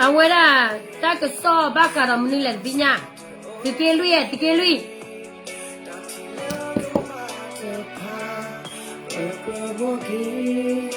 အဝဲဒၣ် တၢ်ကစီၣ်ဘၣ်ဃးဒီးမနုၤလဲၣ်တသ့ၣ်ညါ, သုးက့လွံၢ်ဧၢ, သုးက့လွံၢ်.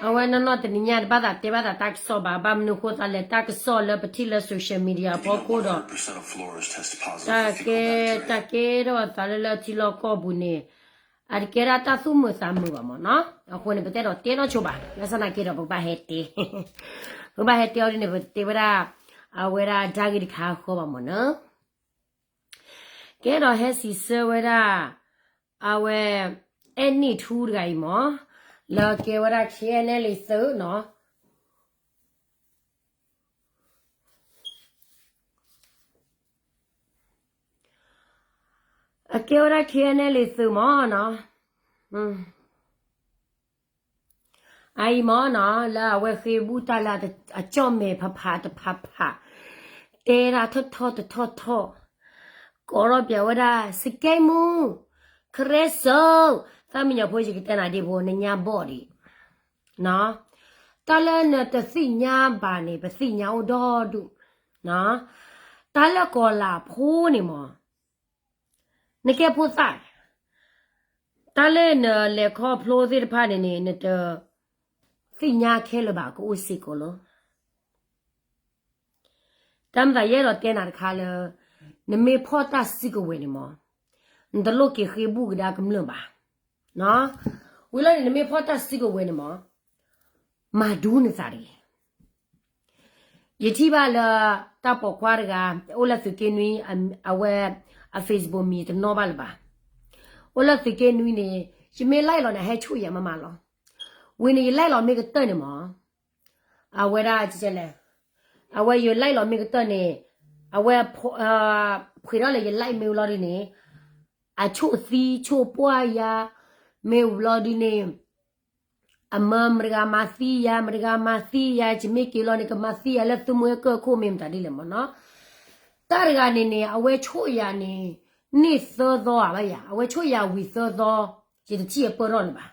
အဝဲနီၢ်နီၢ်တနံၤညါ တဘၣ်သးတဲဘၣ်သးတၢ်ကစီၣ်ဘၣ်, ဘၣ်မနုၤဃိသးလဲၣ်, တၢ်ကစီၣ်လၢပထံၣ်လၢ social media အဖီခိၣ်ဒီး တၢ်ကဲ, တၢ်ကဲထီၣ်အသးလၢလၢထံလီၢ်ကီၢ်ပူၤန့ၣ် အတကဲဒၣ်တၢ်သူၣ်မုာ်သးမုာ်ဘၣ်မ့ၢ်နီၤ. အဃိန့ၣ် ပတအဲၣ်ဒိးတဲနီတဆိဘၣ်, ဘၣ်ဆၣ်သနာ်က့ဒီး ပကဘၣ်ဟဲတဲ, ပကဘၣ်ဟဲတဲအီၤဒ်န့ၣ် ပတဲဝဲဒၣ် အဝဲဒၣ်တၢ်ဂ့ၢ်တခါအဃိဘၣ်မ့ၢ်နီၤ. ကဲဒီးဟဲစံးဆၢဝဲဒၣ် အဝဲ အဲၣ်နံၣ်ထူတဂၤအံၤမး, လၢကဲဝဲဒၣ် ခ့အဲၣ်နဲၣ်လံသုးနီၤ, အကဲဝဲဒၣ် ခ့အဲၣ်နဲၣ်လံသုးမးနီၤ, အအံၤမးနီၤ လၢအဝဲဃ့ဘူၣ်တၢ်လၢအကၠီၣ်မဲာ်ဖးဖးတဖးဖး, တဲဒၣ်ထီၣ်ထီၣ်တထီၣ်ထီၣ်, ကိးထီၣ်ပၠးဝဲဒၣ် စကဲမူ, ခရဲစိ, သးမံညီၤဖိ ယကတဲနၤဒ်ဖိ နညါဘီၣ်ဒံး, တၢ်လၢနတသ့ၣ်ညါဘၣ်န့ၣ် ပသ့ၣ်ညါအိၣ်ဒီဒူၣ်, တၢ်လၢကီၤလၤဖိန့ၣ်မး နကဲဖိသၣ်, တၢ်လၢနလဲၤခီဖျိသ့ၣ်တဖၣ်န့ၣ်န့ၣ် နတသ့ၣ်ညါခဲလၢာ်ဘၣ် ကအိၣ်စ့ၢ်ကီးလီၤ. တၢ်မၤသးယအဲၣ်ဒိးတဲနၤတခါလၢ နမ့ၢ်ဖီၣ်တၢ်စုကဝဲၤန့ၣ်မး နတလိၣ်က့ၤဃ့ဘူၣ်ကဒါကမျၢၢ်ဘၣ်. ဝံၤလီၤန့ၣ် နမ့ၢ်ဖီၣ်တၢ်စုကဝဲၤန့ၣ်မး မၤဒူနသးတဂ့ၤ. ယထံၣ်ဘၣ်လၢ တၢ်ပိာ်ခွါတဂၤ အိၣ်လၢသုးက့နွံ အဝဲ အ Facebook မံၤတနီၣ်ဘၣ်လၢၤဘၣ်. အိၣ်လၢသုးက့နွံန့ၣ် ယမ့ၢ် like လီၤန့ၣ် အဟဲဆိၣ်ယၤမးမးလီၤ. ဝံၤန့ၣ် ယ like လီၤမ့ၢ်ကတၢၢ်န့ၣ်မး အဝဲဒၣ်လဲၣ်, အဝဲယ like လီၤမ့ၢ်ကတၢၢ်န့ၣ် အဝဲ ဖှဲးထီၣ်လၢယ like မ့ၢ်ဝံၤလီၤဒုန့ၣ် အဆိၣ်သံဆိၣ်ပှၢ်ယၤ မ့ၢ်ဝံၤလီၤဒုန့ၣ် အမၢမတဂၤမၤသံယၤ မတဂၤမၤသံယၤ ယမ့ၢ်က့ၤလီၤန့ၣ် ကမၤသံယၤလၢသုမွဲကၢၢ်ခိၣ် မ့ၢ်မတၤဒ်လဲၣ်မးနီၤ. တၢ်တဂၤန့ၣ်န့ၣ် အဝဲဆိၣ်ယၤန့ၣ် န့ၢ်သၢသီဧါဘၣ်ယၤ အဝဲဆိၣ်ယၤဝံၤသၢသီ ယတထံၣ်အပၢၢ်ထီၣ်လၢၤဘၣ်.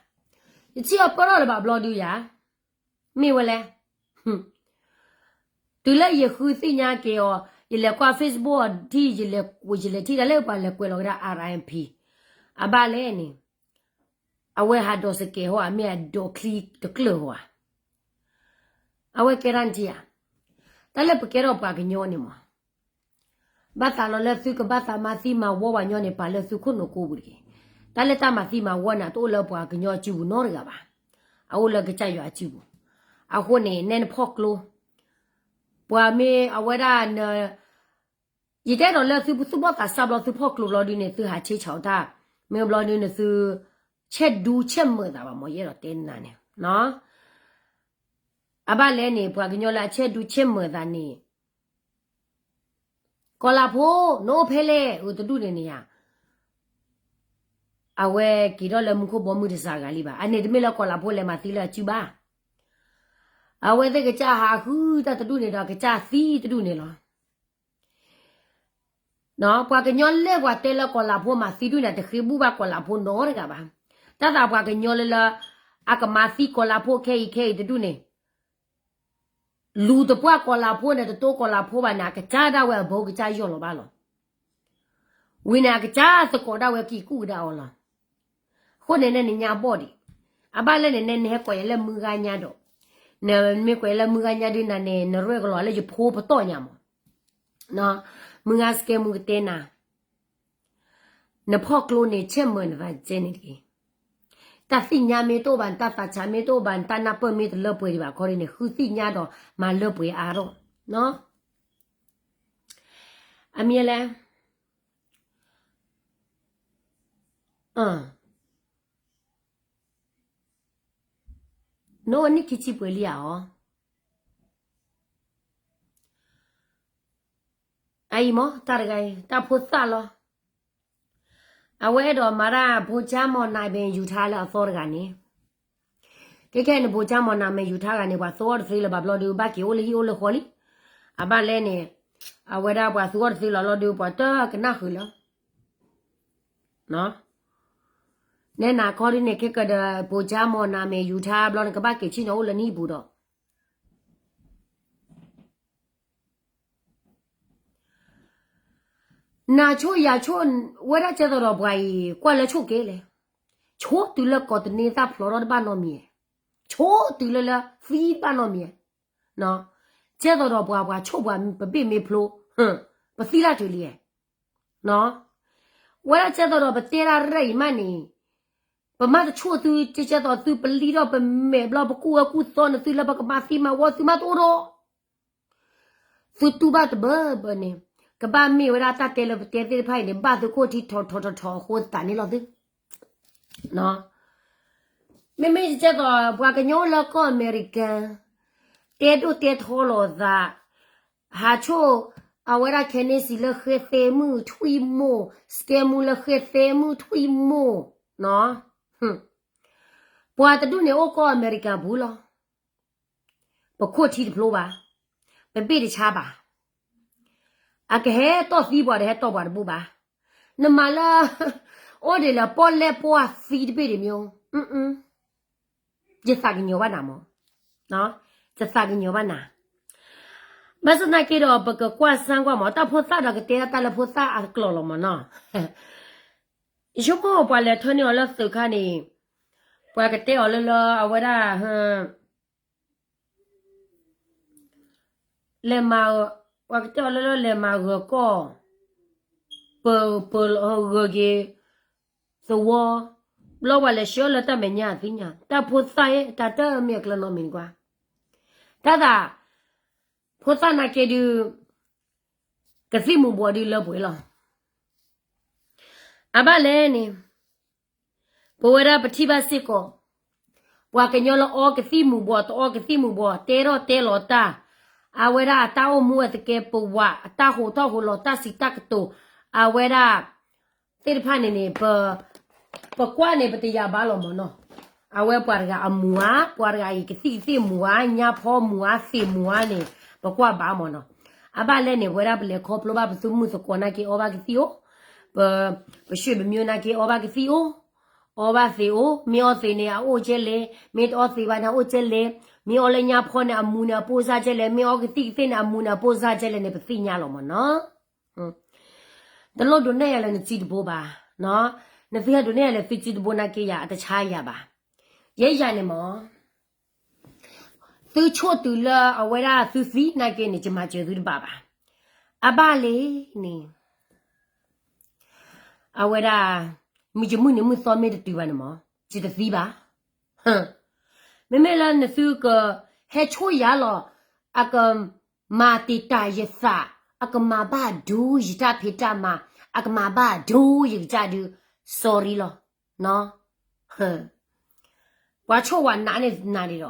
ယထံၣ်အပၢၢ်ထီၣ်လၢၤဘၣ်ဘျီဒုယၤ မ့ၢ်ဝဲလဲၣ်. တုၤလၢယဃုသ့ၣ်ညါက့ၤအီၤ ယလဲၤကွၢ် Facebook အီၤထံၣ် ယလဲၤထံၣ်တၢ်လၢပှၤလဲၤကွဲးလီၤဝဲဒၣ် R I P အဘၣ်လဲၣ်န့ၣ် အဝဲဟးဒိးစကဲးဟီဧါ မ့ၢ်အဒိးချံတကျၢၢ်ဟီဧါ. အဝဲကဲဒၣ်နထံၣ်ဧါ. တၢ်လၢပကဲထီၣ်ပှၤကညီန့ၣ်မး ဘၣ်သးလီၤလၢသုကဘၣ်သးမၤသံမၤဝီပှၤကညီန့ၣ် ပာ်လၢသုခိၣ်နူာ်ကိးပူၤတက့ၢ်. တၢ်လၢတၢ်မၤသံမၤဝီန့ၣ် တအိၣ်လၢပှၤကညီအစုပူၤနီတဂၤဘၣ်. အအိၣ်လၢကစၢ်ယွၤအစုပူၤ. အဃိန့ၣ် နဲနဖီၣ်ကျိ ပှၤမ့ၢ်အဝဲဒၣ်န ယတဲဒီးလၢသုသူၣ်ဘီၣ်သးစၢ်ဘျီ သုဖီၣ်ကျိဘျီဒုန့ၣ် သုဟးဆ့ဆးတၢ် မ့ၢ်ဘျီဒုန့ၣ်သု ဆဲးဒူဆဲးမုာ်သးဘၣ်မး ယအဲၣ်ဒိးတဲနၤန့ၣ် အဘၣ်လဲၣ်န့ၣ် ပှၤကညီလၢအဆဲးဒူဆဲးမုာ်သးန့ၣ် ကီၤလၤဖိ နအိၣ်ဖဲလဲၣ် အိၣ်တဒူၣ်န့ၣ်န့ၣ်ဧါ. အဝဲက့ၤထီၣ်လၢမူခိၣ်ဘီမုၢ်တစှၤဂၤလံဘၣ်. အန့ၣ်တမ့ၢ်လၢကီၤလၤဖိလဲၤမၤသံလၢအစုဘၣ်. အဝဲသ့ၣ်ကစၢ်ဟးဃုတၢ်တဒူၣ်န့ၣ်ဒီး ကစၢ်သံတဒူၣ်န့ၣ်လီၤ. ပှၤကညီလၢပှၤတဲလၢကီၤလၤဖိမၤသံဒူၣ်န့ၣ် တဃ့ဘူၣ်ဘၣ်ကီၤလၤဖိနီတဂၤဘၣ်. တၢ်သးပှၤကညီလၢလၢ အကမၤသံကီၤလၤဖိခဲအံၤခဲအံၤတဒူၣ်န့ၣ် လူၤတပှၢ်ကီၤလၤဖိန့ၣ် တတိကီၤလၤဖိဘၣ်န့ၣ် အကစၢ်ဒၣ်ဝဲအဘိကစၢ်ယီၢ်လီၤဘၣ်လီၤ. ဝံၤန့ၣ် အကစၢ်သကိးဒၣ်ဝဲက့ၤကူၣ်ကဒါအီၤလီၤ. အဃိန့ၣ်န့ၣ် နညါဘီၣ်ဒံး. အဘၣ်လဲၣ်န့ၣ် နဟဲကွၢ်ယၤလၢမုၢ်ဂၤညါဒီး နမ့ၢ်ကွၢ်ယၤလၢမုၢ်ဂၤညါဒုးနၤန့ၣ် နရဲၣ်ကလီၤလၢယဖိပတီၢ်ညါမး. မုၢ်ဂၤစကဲမူကတဲနၤ နဖီၣ်ကျိန့ၣ် ဆဲးမုာ်နသးကဲန့ၣ်တက့ၢ်. တၢ်သ့ၣ်ညါမ့ၢ်တအိၣ်ဘၣ် နတၢ်သးဆးမ့ၢ်တအိၣ်ဘၣ် နတၢ်နၢ်ပၢၢ်မ့ၢ်တလၢပှဲၤဒံးဘၣ်ခီဒ်န့ၣ် ဃုသ့ၣ်ညါဒီးမၤလၢပှဲၤအါထီၣ်. အမ့ၢ်လဲၣ် နအိၣ်နံၣ်ခံဆံပှဲၤလံဧါအီၤ. အအံၤမ့ၢ်တၢ်တဂၤအံၤ တၢ်ဖိသၣ်လီၤ. အဝဲအဲၣ်ဒိးမၤတၢ် ဘိၣ်ကၠၢမီၤနၤမဲာ်ယူၤထါလၢအသီတဂၤန့ၣ် ခဲခဲန့ၣ် ဘိၣ်ကၠၢမီၤနၤမဲာ်ယူၤထါတဂၤန့ၣ် ပှၤသူအီၤတသ့လၢၤဘၣ်ဘျီဒုး ဘၣ်က့ၤအိၣ်လၢဟံၣ်အိၣ်လၢဃီလံ. အဘၣ်လဲၣ်န့ၣ် အဝဲဒၣ်ပှၤသူအီၤတသ့လၢၤဘျီဒုး ပှၤတကနၣ်ဃုာ်လၢ နဲနၤခီဒ်န့ၣ် ခဲကဒီး ဘိၣ်ကၠၢမီၤနၤမဲာ်ယူၤထါဘျီန့ၣ် ကဘၣ်က့ၤဆ့ၣ်နီၤအိၣ်လၢနဟံၣ်ပူၤဒီး နၤဆိၣ်ယၤဆိၣ် ဝဲဒၣ်ကဲသိးဒီးပှၤအံၤ ကွၢ်လၢဆိၣ်ကဲလဲၣ်. ဆိၣ်တုၤလၢကီၢ်တန့သၣ်ဖျိးထီၣ်တဘၣ်နီတမံၤ, ဆိၣ်တုၤလၢလၢသံတဘၣ်နီတမံၤ, ကဲသိးဒီးပှၤ ပှၤဆိၣ်ပှၤပဘ့ၣ်မ့ၢ်ဖျိ, ပသံလၢတုၤလံ. ဝဲဒၣ်ကဲသိးဒီးပတဲဒၣ်ရဲၣ်အံၤမးန့ၣ်, ပမ့ၢ်တဆိၣ်သု ကဲသိးသုပလံၣ်ထီၣ်ပမဲာ်ဘျီ ပကူၣ်ဝဲကူၣ်သီနသုလၢပကမၤသံမၤဝီသုမးတအိၣ်ဒီး သုတူၢ်ဘၣ်တဘၢဘၢန့ၣ်, ကဘၣ်မ့ၢ်ဝဲဒၣ်တၢ်တဲလၢပတဲသ့ၣ်တဖၣ်အံၤန့ၣ် ဘၣ်သုခိၣ်ထံထီၣ်ထီၣ်ထီၣ်ထီၣ်အဃိသတးန့ၣ်လီၤသု. မ့မ့ၢ်ကဲသိး ပှၤကညီလၢကီၢ်အမဲရကၤ တဲဒိၣ်တဲထီလီၤသး, ဟးဆိၣ် အဝဲဒၣ်ခဲန့ၣ်စံးလၢ ဃဲသဲမုၣ်ထွံၣ်မိၢ်, စကဲမူလၢ ဃဲသဲမုၣ်ထွံၣ်မိၢ်နီၤ. ပှၤတဒူၣ်န့ၣ်အိၣ်ကီၢ်အမဲရကၤပူၤလီၤ. ပခိၣ်ထံတဖျိဘၣ်, ပဘ့ၣ်တဆါဘၣ်. အကဟဲတီၢ်သံပှၤဒီး ဟဲတီၢ်ပှၤတဘူၣ်ဘၣ်. နမၤလၢ အိၣ်ဒံးလၢပီၣ်လဲၣ်ပှၢ်သံတဘ့ၣ်ဒံးမ့ၢ်, ယသးကညီၤဘၣ်နၤမး, ယသးကညီၤဘၣ်နၤ. ဘၣ်ဆၣ်သနာ်က့ဒီး ပကကွၢ်စၢ်ကွၢ်မး တၢ်ဖိသၣ်ဒီး ကတဲတၢ်လၢဖိသၣ်အကျိာ်လီၤမးနီၤ. ယဆိကမိၣ်ပှၤလဲၤထၢန့ၢ်အီၤလၢသုးခါန့ၣ် ပှၤကတဲအီၤလၢလၢအဝဲဒၣ် လဲၤမၤ, ပှၤကတဲအီၤလၢလၢလဲၤမၤဂၢၤကီၢ်, ပၢၤပၢၤဂၢၤက့ၤသဝီ, ဘျီပှၤလဲၤဆှၢလၢတၢ်မဲာ်ညါအသ့ၣ်ညါ, တၢ်ဖိသၣ်အံၤ တၢ်တမ့ၢ်အကျၢၤနီတမံၤန့ၣ်ကွၢ်, တၢ်သး ဖိသၣ်နာ်က့ဒုး ကသံၣ်မူၤဘှီးဒုးလၢပှဲၤလီၤ. အဘၣ်လဲၣ်န့ၣ် ပဝဲဒၣ်ပထံၣ်ဘၣ်စ့ၢ်ကီး ပှၤကညီလၢအီကသံၣ်မူၤဘှီး တအီကသံၣ်မူၤဘှီး တဲထီၣ်တဲလီၤတၢ်, အဝဲဒၣ်အတၢ်အိၣ်မူအသကဲပဝး အတၢ်ဟိးထီၣ်ဟိးလီၤ တၢ်စံးတၢ်ကတိၤ အဝဲဒၣ်သ့ၣ်တဖၣ်န့ၣ်န့ၣ် ပကွၢ်န့ၣ် ပတယာ်ဘၣ်လီၤမးနီၤ. အဝဲပှၤတဂၤအမူၤဧါ, ပှၤတဂၤအံၤကသံၣ်ကသ့ၣ်မူၤဧါ, ညါဖီမူၤဧါ, သ့ၣ်မူၤဧါန့ၣ် ပကွၢ်ဘၣ်မးနီၤ. အဘၣ်လဲၣ်န့ၣ် ပဝဲဒၣ်ပလဲၤခီဖျိဘၣ်ပသုးမုၢ်သကိးနာ်က့ အီဘၣ်ကသံၣ်အိၣ်, ပ, ပရွှ့ၣ်ပမျိုးနာ်က့ အီဘၣ်ကသံၣ်အိၣ်, အီဘၣ်သ့ၣ်အိၣ်, မ့ၢ်အီသ့ၣ်န့ၣ် အအိၣ်ကဲလဲၣ်, မ့ၢ်တအီသ့ၣ်ဘၣ်န့ၣ် အအိၣ်ကဲလဲၣ်, မ့ၢ်အီလၢညါဖီန့ၣ် အမူၤန့ၣ် အပိၢ်စၢ်ကဲလဲၣ်, မ့ၢ်အီကသံၣ်ကသ့ၣ်န့ၣ် အမူၤန့ၣ် အပိၢ်စၢ်ကဲလဲၣ်န့ၣ် ပသ့ၣ်ညါလီၤမးနီၤ. တလိၣ်ဒိးနဲၣ်ယၤလၢနစုတဘိဘၣ်, နသုဟဲဒိးနဲၣ်ယၤလၢသုစုတဘိနာ်က့ယၤ အတဆါယၤဘၣ်. ယဲယၤန့ၣ်မး သုဆိၣ်တုၤလၢအဝဲဒၣ်သုသံနာ်က့န့ၣ် ယမၤစၢၤသုတဘၣ်ဘၣ်. အဘၣ်လဲၣ်န့ၣ် အဝဲဒၣ် မုၢ်ယမုၢ်နံၤမုၢ်သီမ့ၢ်တတုၤဘၣ်န့ၣ်မး ယတသံဘၣ်. မ့မ့ၢ်လၢနသုကဟဲဆိၣ်ယၤလီၤ အကမၤတံာ်တာ်ယသး, အကမၤဘၣ်ဒိယတၢ်ဖံးတၢ်မၤ, အကမၤဘၣ်ဒိယကစၢ်ဒုး sorry လီၤ. ပှၤဆိၣ်ဝဲနးန့ၢ်နးဒံးဒီး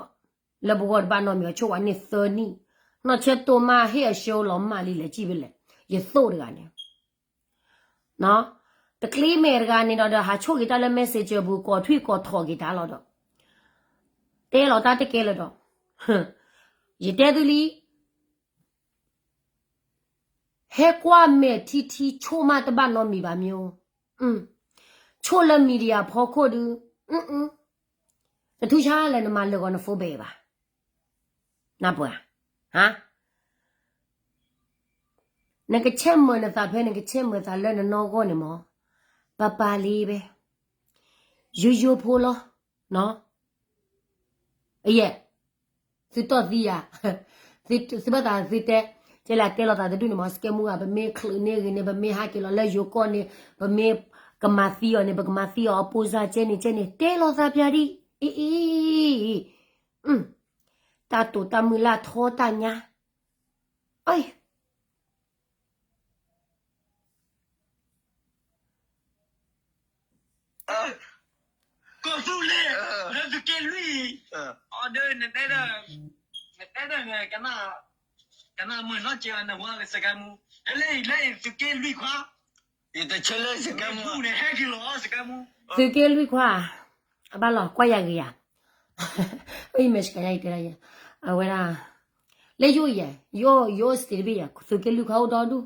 လၢပဂီၢ်တဘၣ်နီတမံၤ အဆိၣ်ဝဲန့ၢ်သၢနံၣ်, နီၢ်ဆၢတိၢ်မးဟ့ၣ်အဆၢလီၤမၢ်လံလဲၣ် စံးဝဲလဲၣ်, ယသိၣ်တဂၤန့ၣ် တချ့မဲာ်တဂၤန့ၣ်ဒီး ဒီးဟးဆိၣ်က့ၤတၢ်လၢ messenger ပူၤ ကိးထွံၣ်ကိးထီၣ်က့ၤတၢ်လီၤဒီး တဲလီၤတၢ်တကဲလၢၤဒီး ယတဲသုလံ, ဟဲကွၢ်မဲာ်ထံထံဆိၣ်မးတဘၣ်နီတမံၤဘၣ်မ့ၢ်, ဆိၣ်လၢ media ဖီခိၣ်ဒုး, တထူၣ်ဆါလၢနမၤလၢာ်ဂီၤန phone ဘဲဘၣ်, နပှၤ, နကဆဲးမုာ်နသးဖဲ နကဆဲးမုာ်သးလၢနနီၢ်ဂီၢ်န့ၣ်မး, ပပာ်လံဘဲ, ယိယိဖိလီၤ, ယဲ, သုတီၢ်သံယၤ, သုဘၣ်သးသုတဲ, ကဲလၢတဲလီၤသးတဒူၣ်န့ၣ်မး စကဲမူဂၤ ပမ့ၢ်ချုးန့ၢ်ဂ့ၤန့ၣ် ပမ့ၢ်ဟးက့ၤလီၤလၢယိၤကီၢ်န့ၣ် ပမ့ၢ်ကမၤသံအီၤန့ၣ် ပကမၤသံအီၤအပိၢ်စၢ်ကဲန့ၣ်ကဲန့ၣ် တဲလီၤသးပျၢ်ဒံး, အံၤအံၤ, တၢ်တိာ်တၢ်မုၢ်လၢ်ထီတၢ်ညါ, အံၤ ကီၢ်သူလ့ၤ, လၢသုးက့လွံၢ်, အီၤဒီး နတဲဒၣ်, နတဲဒၣ်န့ၣ် ကနၣ်မုာ်နီတစဲးဘၣ် နဝၤလၢစကဲမူ, လၢအံၤ လၢအံၤ သုးက့လွံၢ်ခွါ, ယတဆၢလၢစကဲမူန့ၣ် ဟဲက့ၤလီၤစကဲမူ, သုးက့လွံၢ်ခွါ, အဘၣ်လီၤ ကွၢ်ယၤဂ့ၤယၤ, အံၤ မဲာ်ဆှးယါ ယတဲဒၣ်ယဲ, အဝဲဒၣ် လၢယအိၣ်ယဲ, ယအိၣ် ယအိၣ် state တဘ့ၣ်ယဲ, သုးက့လွံၢ်ခွါအိၣ်ဒီဒူၣ်,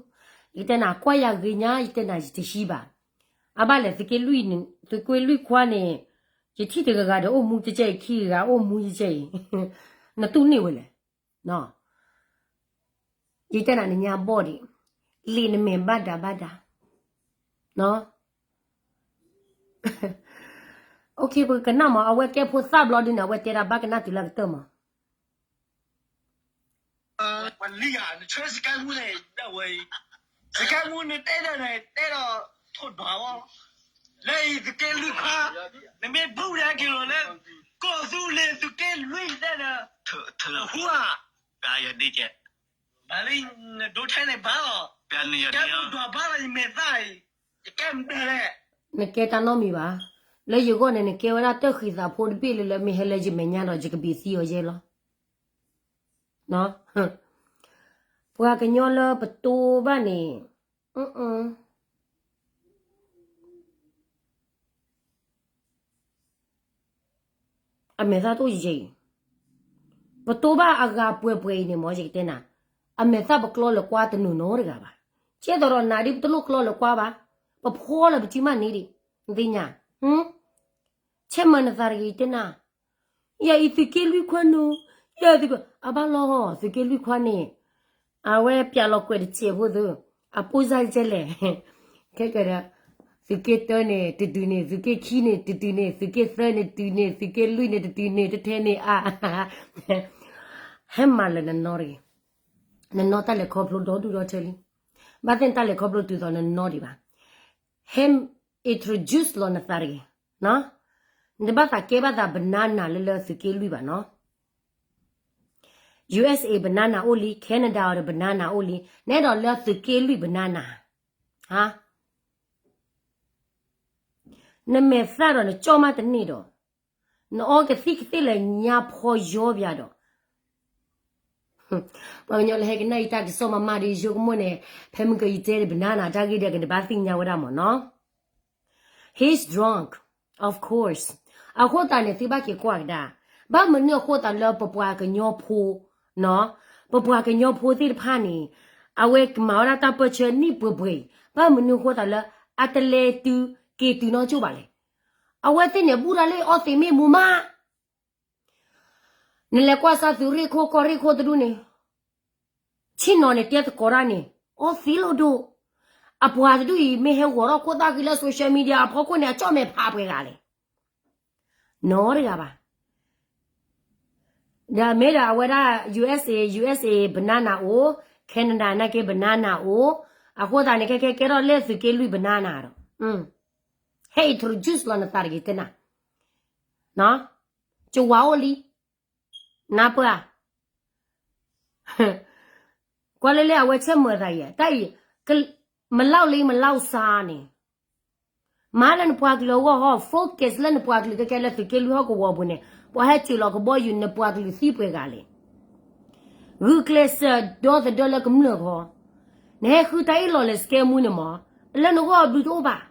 ယတဲနၤ ကွၢ်ယၤဂ့ၤညါ ယတဲနၤ ယတဟံးဘၣ်, အဘၣ်လဲၣ် သုးက့လွံၢ်န့ၣ်, သုးက့လွံၢ်ခွါန့ၣ်, ယထံၣ်တဂၤဂၤဒီးအိၣ်မူကဲကဲအံၤ ခံဂၤအိၣ်မူကဲကဲအံၤ, နတူၢ်န့ၢ်ဝဲလဲၣ်, ယတဲနၤနညါဘီၣ်ဒံး, လံာ်နမဲာ်ဘၣ်ဒၤဘၣ်ဒၤ, ပကနၣ်မး အဝဲကဲဖိသၣ်ဘျီဒုန့ၣ် အဝဲတဲဒၣ်ဘၣ်ကနၣ်တုၤလၢကတၢၢ်မး ပှၤလံဧါ, နဆၢစကဲမူန့ၣ် ဒၣ်ဝဲအံၤ, စကဲမူန့ၣ်တဲဒီးန့ၣ် တဲဒီးထိၣ်ဒွးဝဲ, လၢအံၤသုးက့လွံၢ်ခွါ, နမ့ၢ်ဘူၣ်ဒီးက့ၤလီၤလၢ ကီၢ်သူလ့ၤသုးက့လွံၢ်တဲဒီး, ဟူဧါ, ဘၣ်လံ, နဒိထဲန့ၣ်ဘၣ်လီၤ, ကဲဘူၣ်ဒွးဘၣ်လီၤ ယမဲာ်သၣ်အံၤ, ယကဲမတၤလဲၣ်, နကဲတၢ်နီတမံၤဘၣ်, လၢယဂီၢ်န့ၣ် နကဲဝဲဒၣ်တၢ်ဃံသးဖိတဘ့ၣ်လၢ လၢမ့ၢ်ဟဲလၢယမဲာ်ညါဒီး ယကဘံးသံအီၤယဲလီၤ. ပှၤကညီလၢပတိဘၣ်န့ၣ် အမဲာ်သၣ်တအိၣ်ယဲအံၤ, ပတိဘၣ်အဂၤပှဲၤပှဲၤအံၤန့ၣ်မ့ၢ် ယကတဲနၤ, အမဲာ်သၣ်ပကျီလၢကွၢ်တနုာ်နီတဂၤဘၣ်. ကဲသိးဒီးနၤဒ်ပတလိၣ်ကျီလၢကွၢ်ဘၣ်, ပဖီလၢပစုမၢ်န့ၣ်ဒံး, နသ့ၣ်ညါ, ဆဲးမၤနသးတဂ့ၤတဲနၤ, ယၤအံၤသုးက့လွံၢ်ခွါနုာ်, ယၤသုးက့, အဘၣ်လီၤ သုးက့လွံၢ်ခွါန့ၣ် အဝဲပျးလီၤကွဲးတစဲးဖိသ့, အပိၢ်စၢ်ကဲလဲၣ်, ခဲကဒီး, သုးက့တၢန့ၣ် တတုၤန့ၣ်, သုးက့ခံန့ၣ် တတုၤန့ၣ်, သုးက့သၢန့ၣ် တတုၤန့ၣ်, သုးက့လွံၢ်န့ၣ် တတုၤန့ၣ်, တထဲန့ၣ်အါ, ဟဲမၤလၢနနီတဂ့ၤ, နနီတၢ်လဲၤခီဖျိဒီဒူၣ်ဒီထၢလံ, ဘၣ်သ့ၣ်နတၢ်လဲၤခီဖျိတုၤသိးနနီဒံးဘၣ်, ဟဲ introduce လီၤနသးတဂ့ၤ, နတဘၣ်သးကဲဘၣ်သး banana လၢလၢသုးက့လွံၢ်ဘၣ်နီၤ. U S A banana အိၣ်လံ, Canada အီၤဒီး banana အိၣ်လံ, နအဲၣ်ဒိးလၢသုးက့လွံၢ် banana, ဟါ, နမဲာ်သၣ်ဒီးနကၠီၣ်မးတန့ၢ်ဒီး, နအီကသံၣ်ကသ့ၣ်လၢညါဖီယီပယါဒီး, ပှၤကညီလၢဟဲကနၣ်အံၤတၢ်ကစီၣ်မးမးဒီး ယဆိကမိၣ်န့ၣ်, ဖဲမုၢ်ကယတဲဒီး banana တၢ်ဂ့ၢ်ဒီးကနဘၣ်သ့ၣ်ညါဝဲဒၣ်မ့ၢ်နီၤ. He's drunk, of course. အဃိသတးန့ၣ် သုဘၣ်က့ၤကွၢ်ကဒါ, ဘၣ်မနုၤအဃိသတးလၢပပှၤကညီဖိ, နီၤ, ပပှၤကညီဖိသ့ၣ်တဖၣ်န့ၣ်, အဝဲကမၤဝဲဒၣ်တၢ်ပၢၢ်ဆၢနံၣ်ပှဲၤပှဲၤအံၤ, ဘၣ်မနုၤအဃိသတးလၢ အတလဲၤတုၤက့ၤတုၤနီၢ်ကၠိၣ်ဘၣ်လဲၣ်. အဝဲသ့ၣ်န့ၣ် ဘူးဒၣ်လၢအီသံးမ့ၢ်မူမး နလဲၤကွၢ်စၢ်သုးရ့ၣ်ခိၣ်ကီၢ်ရ့ၣ်ခိၣ်တဒူၣ်န့ၣ်, ဆ့ၣ်နီၤန့ၣ်တဲသကိးတၢ်န့ၣ်, အီသံးလိာ်ဒိၣ်, အပှၤတဒူၣ်အံၤ မ့ၢ်ဟဲဂီၤထီၣ်ခိၣ်သၣ်ဃံလၢ social media အဖီခိၣ်န့ၣ် အကၠီၣ်မဲာ်ဖးပှဲၤဂၤလဲၣ်, နီတဂၤဘၣ်. ဒီးမ့ၢ်ဒီးအဝဲဒၣ် U S A, U S A banana အိၣ်, Canada နာ်က့ banana အိၣ်, အဃိသတးန့ၣ် ခဲခဲကဲထီၣ်လၢသုးက့လွံၢ် banana ဒီး, ဟဲ introduce လီၤနသးတဂ့ၤတဲနၤ, ကဝၤအိၣ်လံ, နၢ်ပၢၢ်ဧါ, ကွၢ်လၢလၢအဝဲဆဲးမၤသးအံၤ, တၢ်အံၤ, မၤလီၤလံမၤလီၤစါန့ၣ်, မၤလၢနပှၤကလုာ်အဂီၢ်ဟီ, focus လၢနပှၤကလုာ်ကဲကဲလၢသုးက့လွံၢ်ဟီၣ်ကဝီၤပူၤန့ၣ်, ပှၤဟဲစၢၤလီၤကဘီယူၤ နပှၤကလုာ်သံပှဲၤဂၤလဲၣ်. ဂုာ်ကျဲးစၢးဒီသဒၢလၢကမျၢၢ်ဂီၢ်, နဟဲဃုတၢ်အ့ၣ်လိာ်လၢ စကဲမူ န့ၣ်မး, လၢနဂီၢ်အဘျုးတအိၣ်ဘၣ်,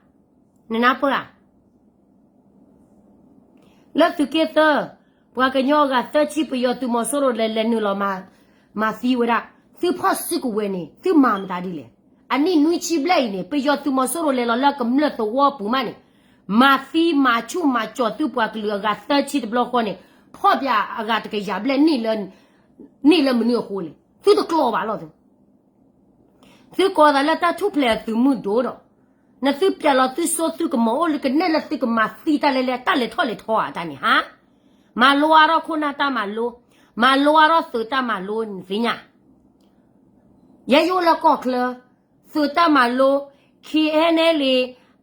နနၢ်ပၢၢ်ဧါ. လၢသုးက့သၢ, ပှၤကညီအဂၤသၢဆံ ပယီၤသုးမီၤစိရိၤလဲၤလဲၤနုာ်လီၤမၤသံဝဲဒၣ်, သုဖီၣ်စုကဝဲၤန့ၣ် သုမၤမတၤဒ်လဲၣ်. အနံၣ်နွံဆံဘျဲၣ်အံၤန့ၣ် ပယီၤသုးမီၤစိရိၤလဲၤလီၤလၢကမျၢၢ်သဝီပူၤမးန့ၣ်, မၤသံမၤဆူၣ်မၤကၠီၤသုပှၤကလုာ်အဂၤသၢဆံတဘျီဃီန့ၣ်, ဖီၣ်ပၠးအဂၤတကယၤဘျဲၣ်န့ၣ်လၢမနုၤအဃိလဲၣ်. သုတကျိးဘၣ်လီၤ. သုကိးသးလၢတၢ်ထူၣ်ဖျဲးအသုးမုၢ်ဒိၣ်ဒီး, နသုပၠးလီၤသုစိသုကမီၤအိၣ်လၢကနဲၣ်လၢသုကမၤသံတၢ်လဲၣ်လဲၣ် တၢ်လဲၤထီၣ်လဲၤထီဧါတၢ်န့ၣ်ဟါ, မၤလိအါထီၣ်ခိၣ်နၢ်တၢ်မၤလိ, မၤလိအါထီၣ်သုးတၢ်မၤလိနသ့ၣ်ညါ, ယဲယအိၣ်လၢကီၢ်ချၢ, သုးတၢ်မၤလိ, KNLA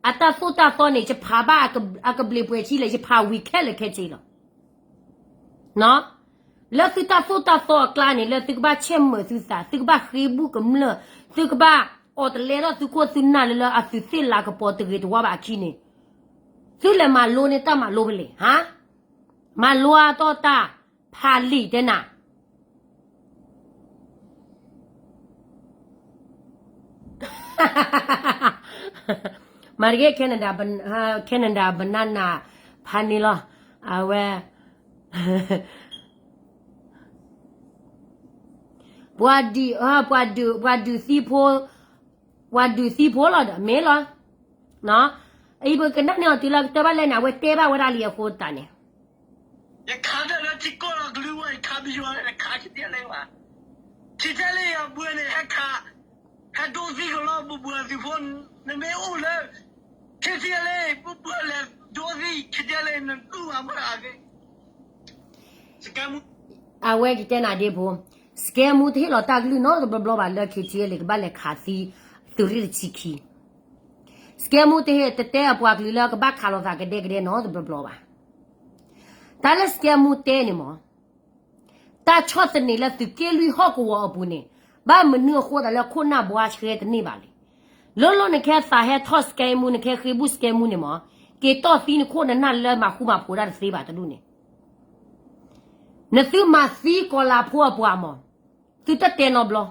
အတၢ်သိၣ်တၢ်သီန့ၣ် ယဖးဘၣ်အကဘျံးပှဲၤထံလဲၣ်, ယဖးဝံၤခဲလၢာ်ခဲဆ့လီၤ. လၢသုတၢ်သိၣ်တၢ်သီအကျါန့ၣ် လၢသုကဘၣ်ဆဲးမုာ်သုသး, သုကဘၣ်ဃ့ဘူၣ်ကမျၢၢ်, သုကဘၣ်အီၣ်တလဲထီၣ်သုခိၣ်သုနၢ်လၢလၢအသုးသ့ၣ်လၤကပီၤတဂ့ၤတဝါဘၣ်အခံန့ၣ်, သုလဲၤမၤလိန့ၢ်တၢ်မၤလိဖဲလဲၣ်ဟါ, မၤလိအါထီၣ်တၢ်ဖးလံာ်တဲနၤ မၤတက့ၢ် Canada, Canada banana ဖးန့ၣ်လီၤ. အဝဲ ပှၤဒုး, ပှၤဒုး, ပှၤဒုးသံဖိ, ပှၤဒုးသံဖိလီၤဒီး မ့ၢ်လီၤ. အံၤပကနၣ်န့ၢ်အီၤတုၤလၢကတၢၢ်ဘၣ်လဲၣ်န့ၣ် အဝဲတဲဘၣ်ဝဲဒၣ်လံအဃိသတးန့ၣ် ယခးတၢ်လၢထံကီၢ်လီၤကလုၢ်ဝဲ ယခးပယီၤ ယခးခံထံၣ်လၢဘၣ်. ခံထံၣ်လၢယဘှဲန့ၣ် ဟဲခး, ဟဲဒိသံကလီၤ ဘှဲဘှဲသုးဖိ, နမ့ၢ်အိၣ်လၢ ခံထံၣ်လၢ ဘှဲဘှဲလဲၤဒိသံ ခံထံၣ်လၢနတူၢ်ဘၣ်မတၤသ့ စကဲမူ အဝဲကတဲနၤဒ့ဖိ, စကဲမူတဟ့ၣ်လီၤတၢ်ကလုၢ်နီတဘျီဘျီဘၣ်လၢ ခံထံၣ်လၢ ကဘၣ်လဲၤခးသံ သုးရ့ၣ်တဆံခံ စကဲမူတဟ့ၣ်တတဲအပှၤကလုာ်လၢကဘၣ်ခးလိာ်သးကဒဲကဒဲနီတဘျီဘျီဘၣ်. တၢ်လၢစကဲမူတဲန့ၣ်မး, တၢ်ဆီၣ်သနံးလၢသုးက့လွံၢ်ဟီၣ်ကဝီၤအပူၤန့ၣ်, ဘၣ်မနုၤအဃိသတးလၢခိၣ်နၢ်ဘှါဆှဲတန့ၢ်ဘၣ်လဲၣ်. လိၤလိၤနကဟဲသးဟဲထီၣ်စကဲမူ, နကဟဲဃ့ဘူၣ်စကဲမူန့ၣ်မး, က့ၤတီၢ်သံနခိၣ်နနၢ်လၢမၤဃူမၤဖိးတၢ်တသ့ဘၣ်တဒူၣ်န့ၣ်, နသုမၤသံကီၤလၤဖိအပှၤမး, သုတတဲနီတဘျီ.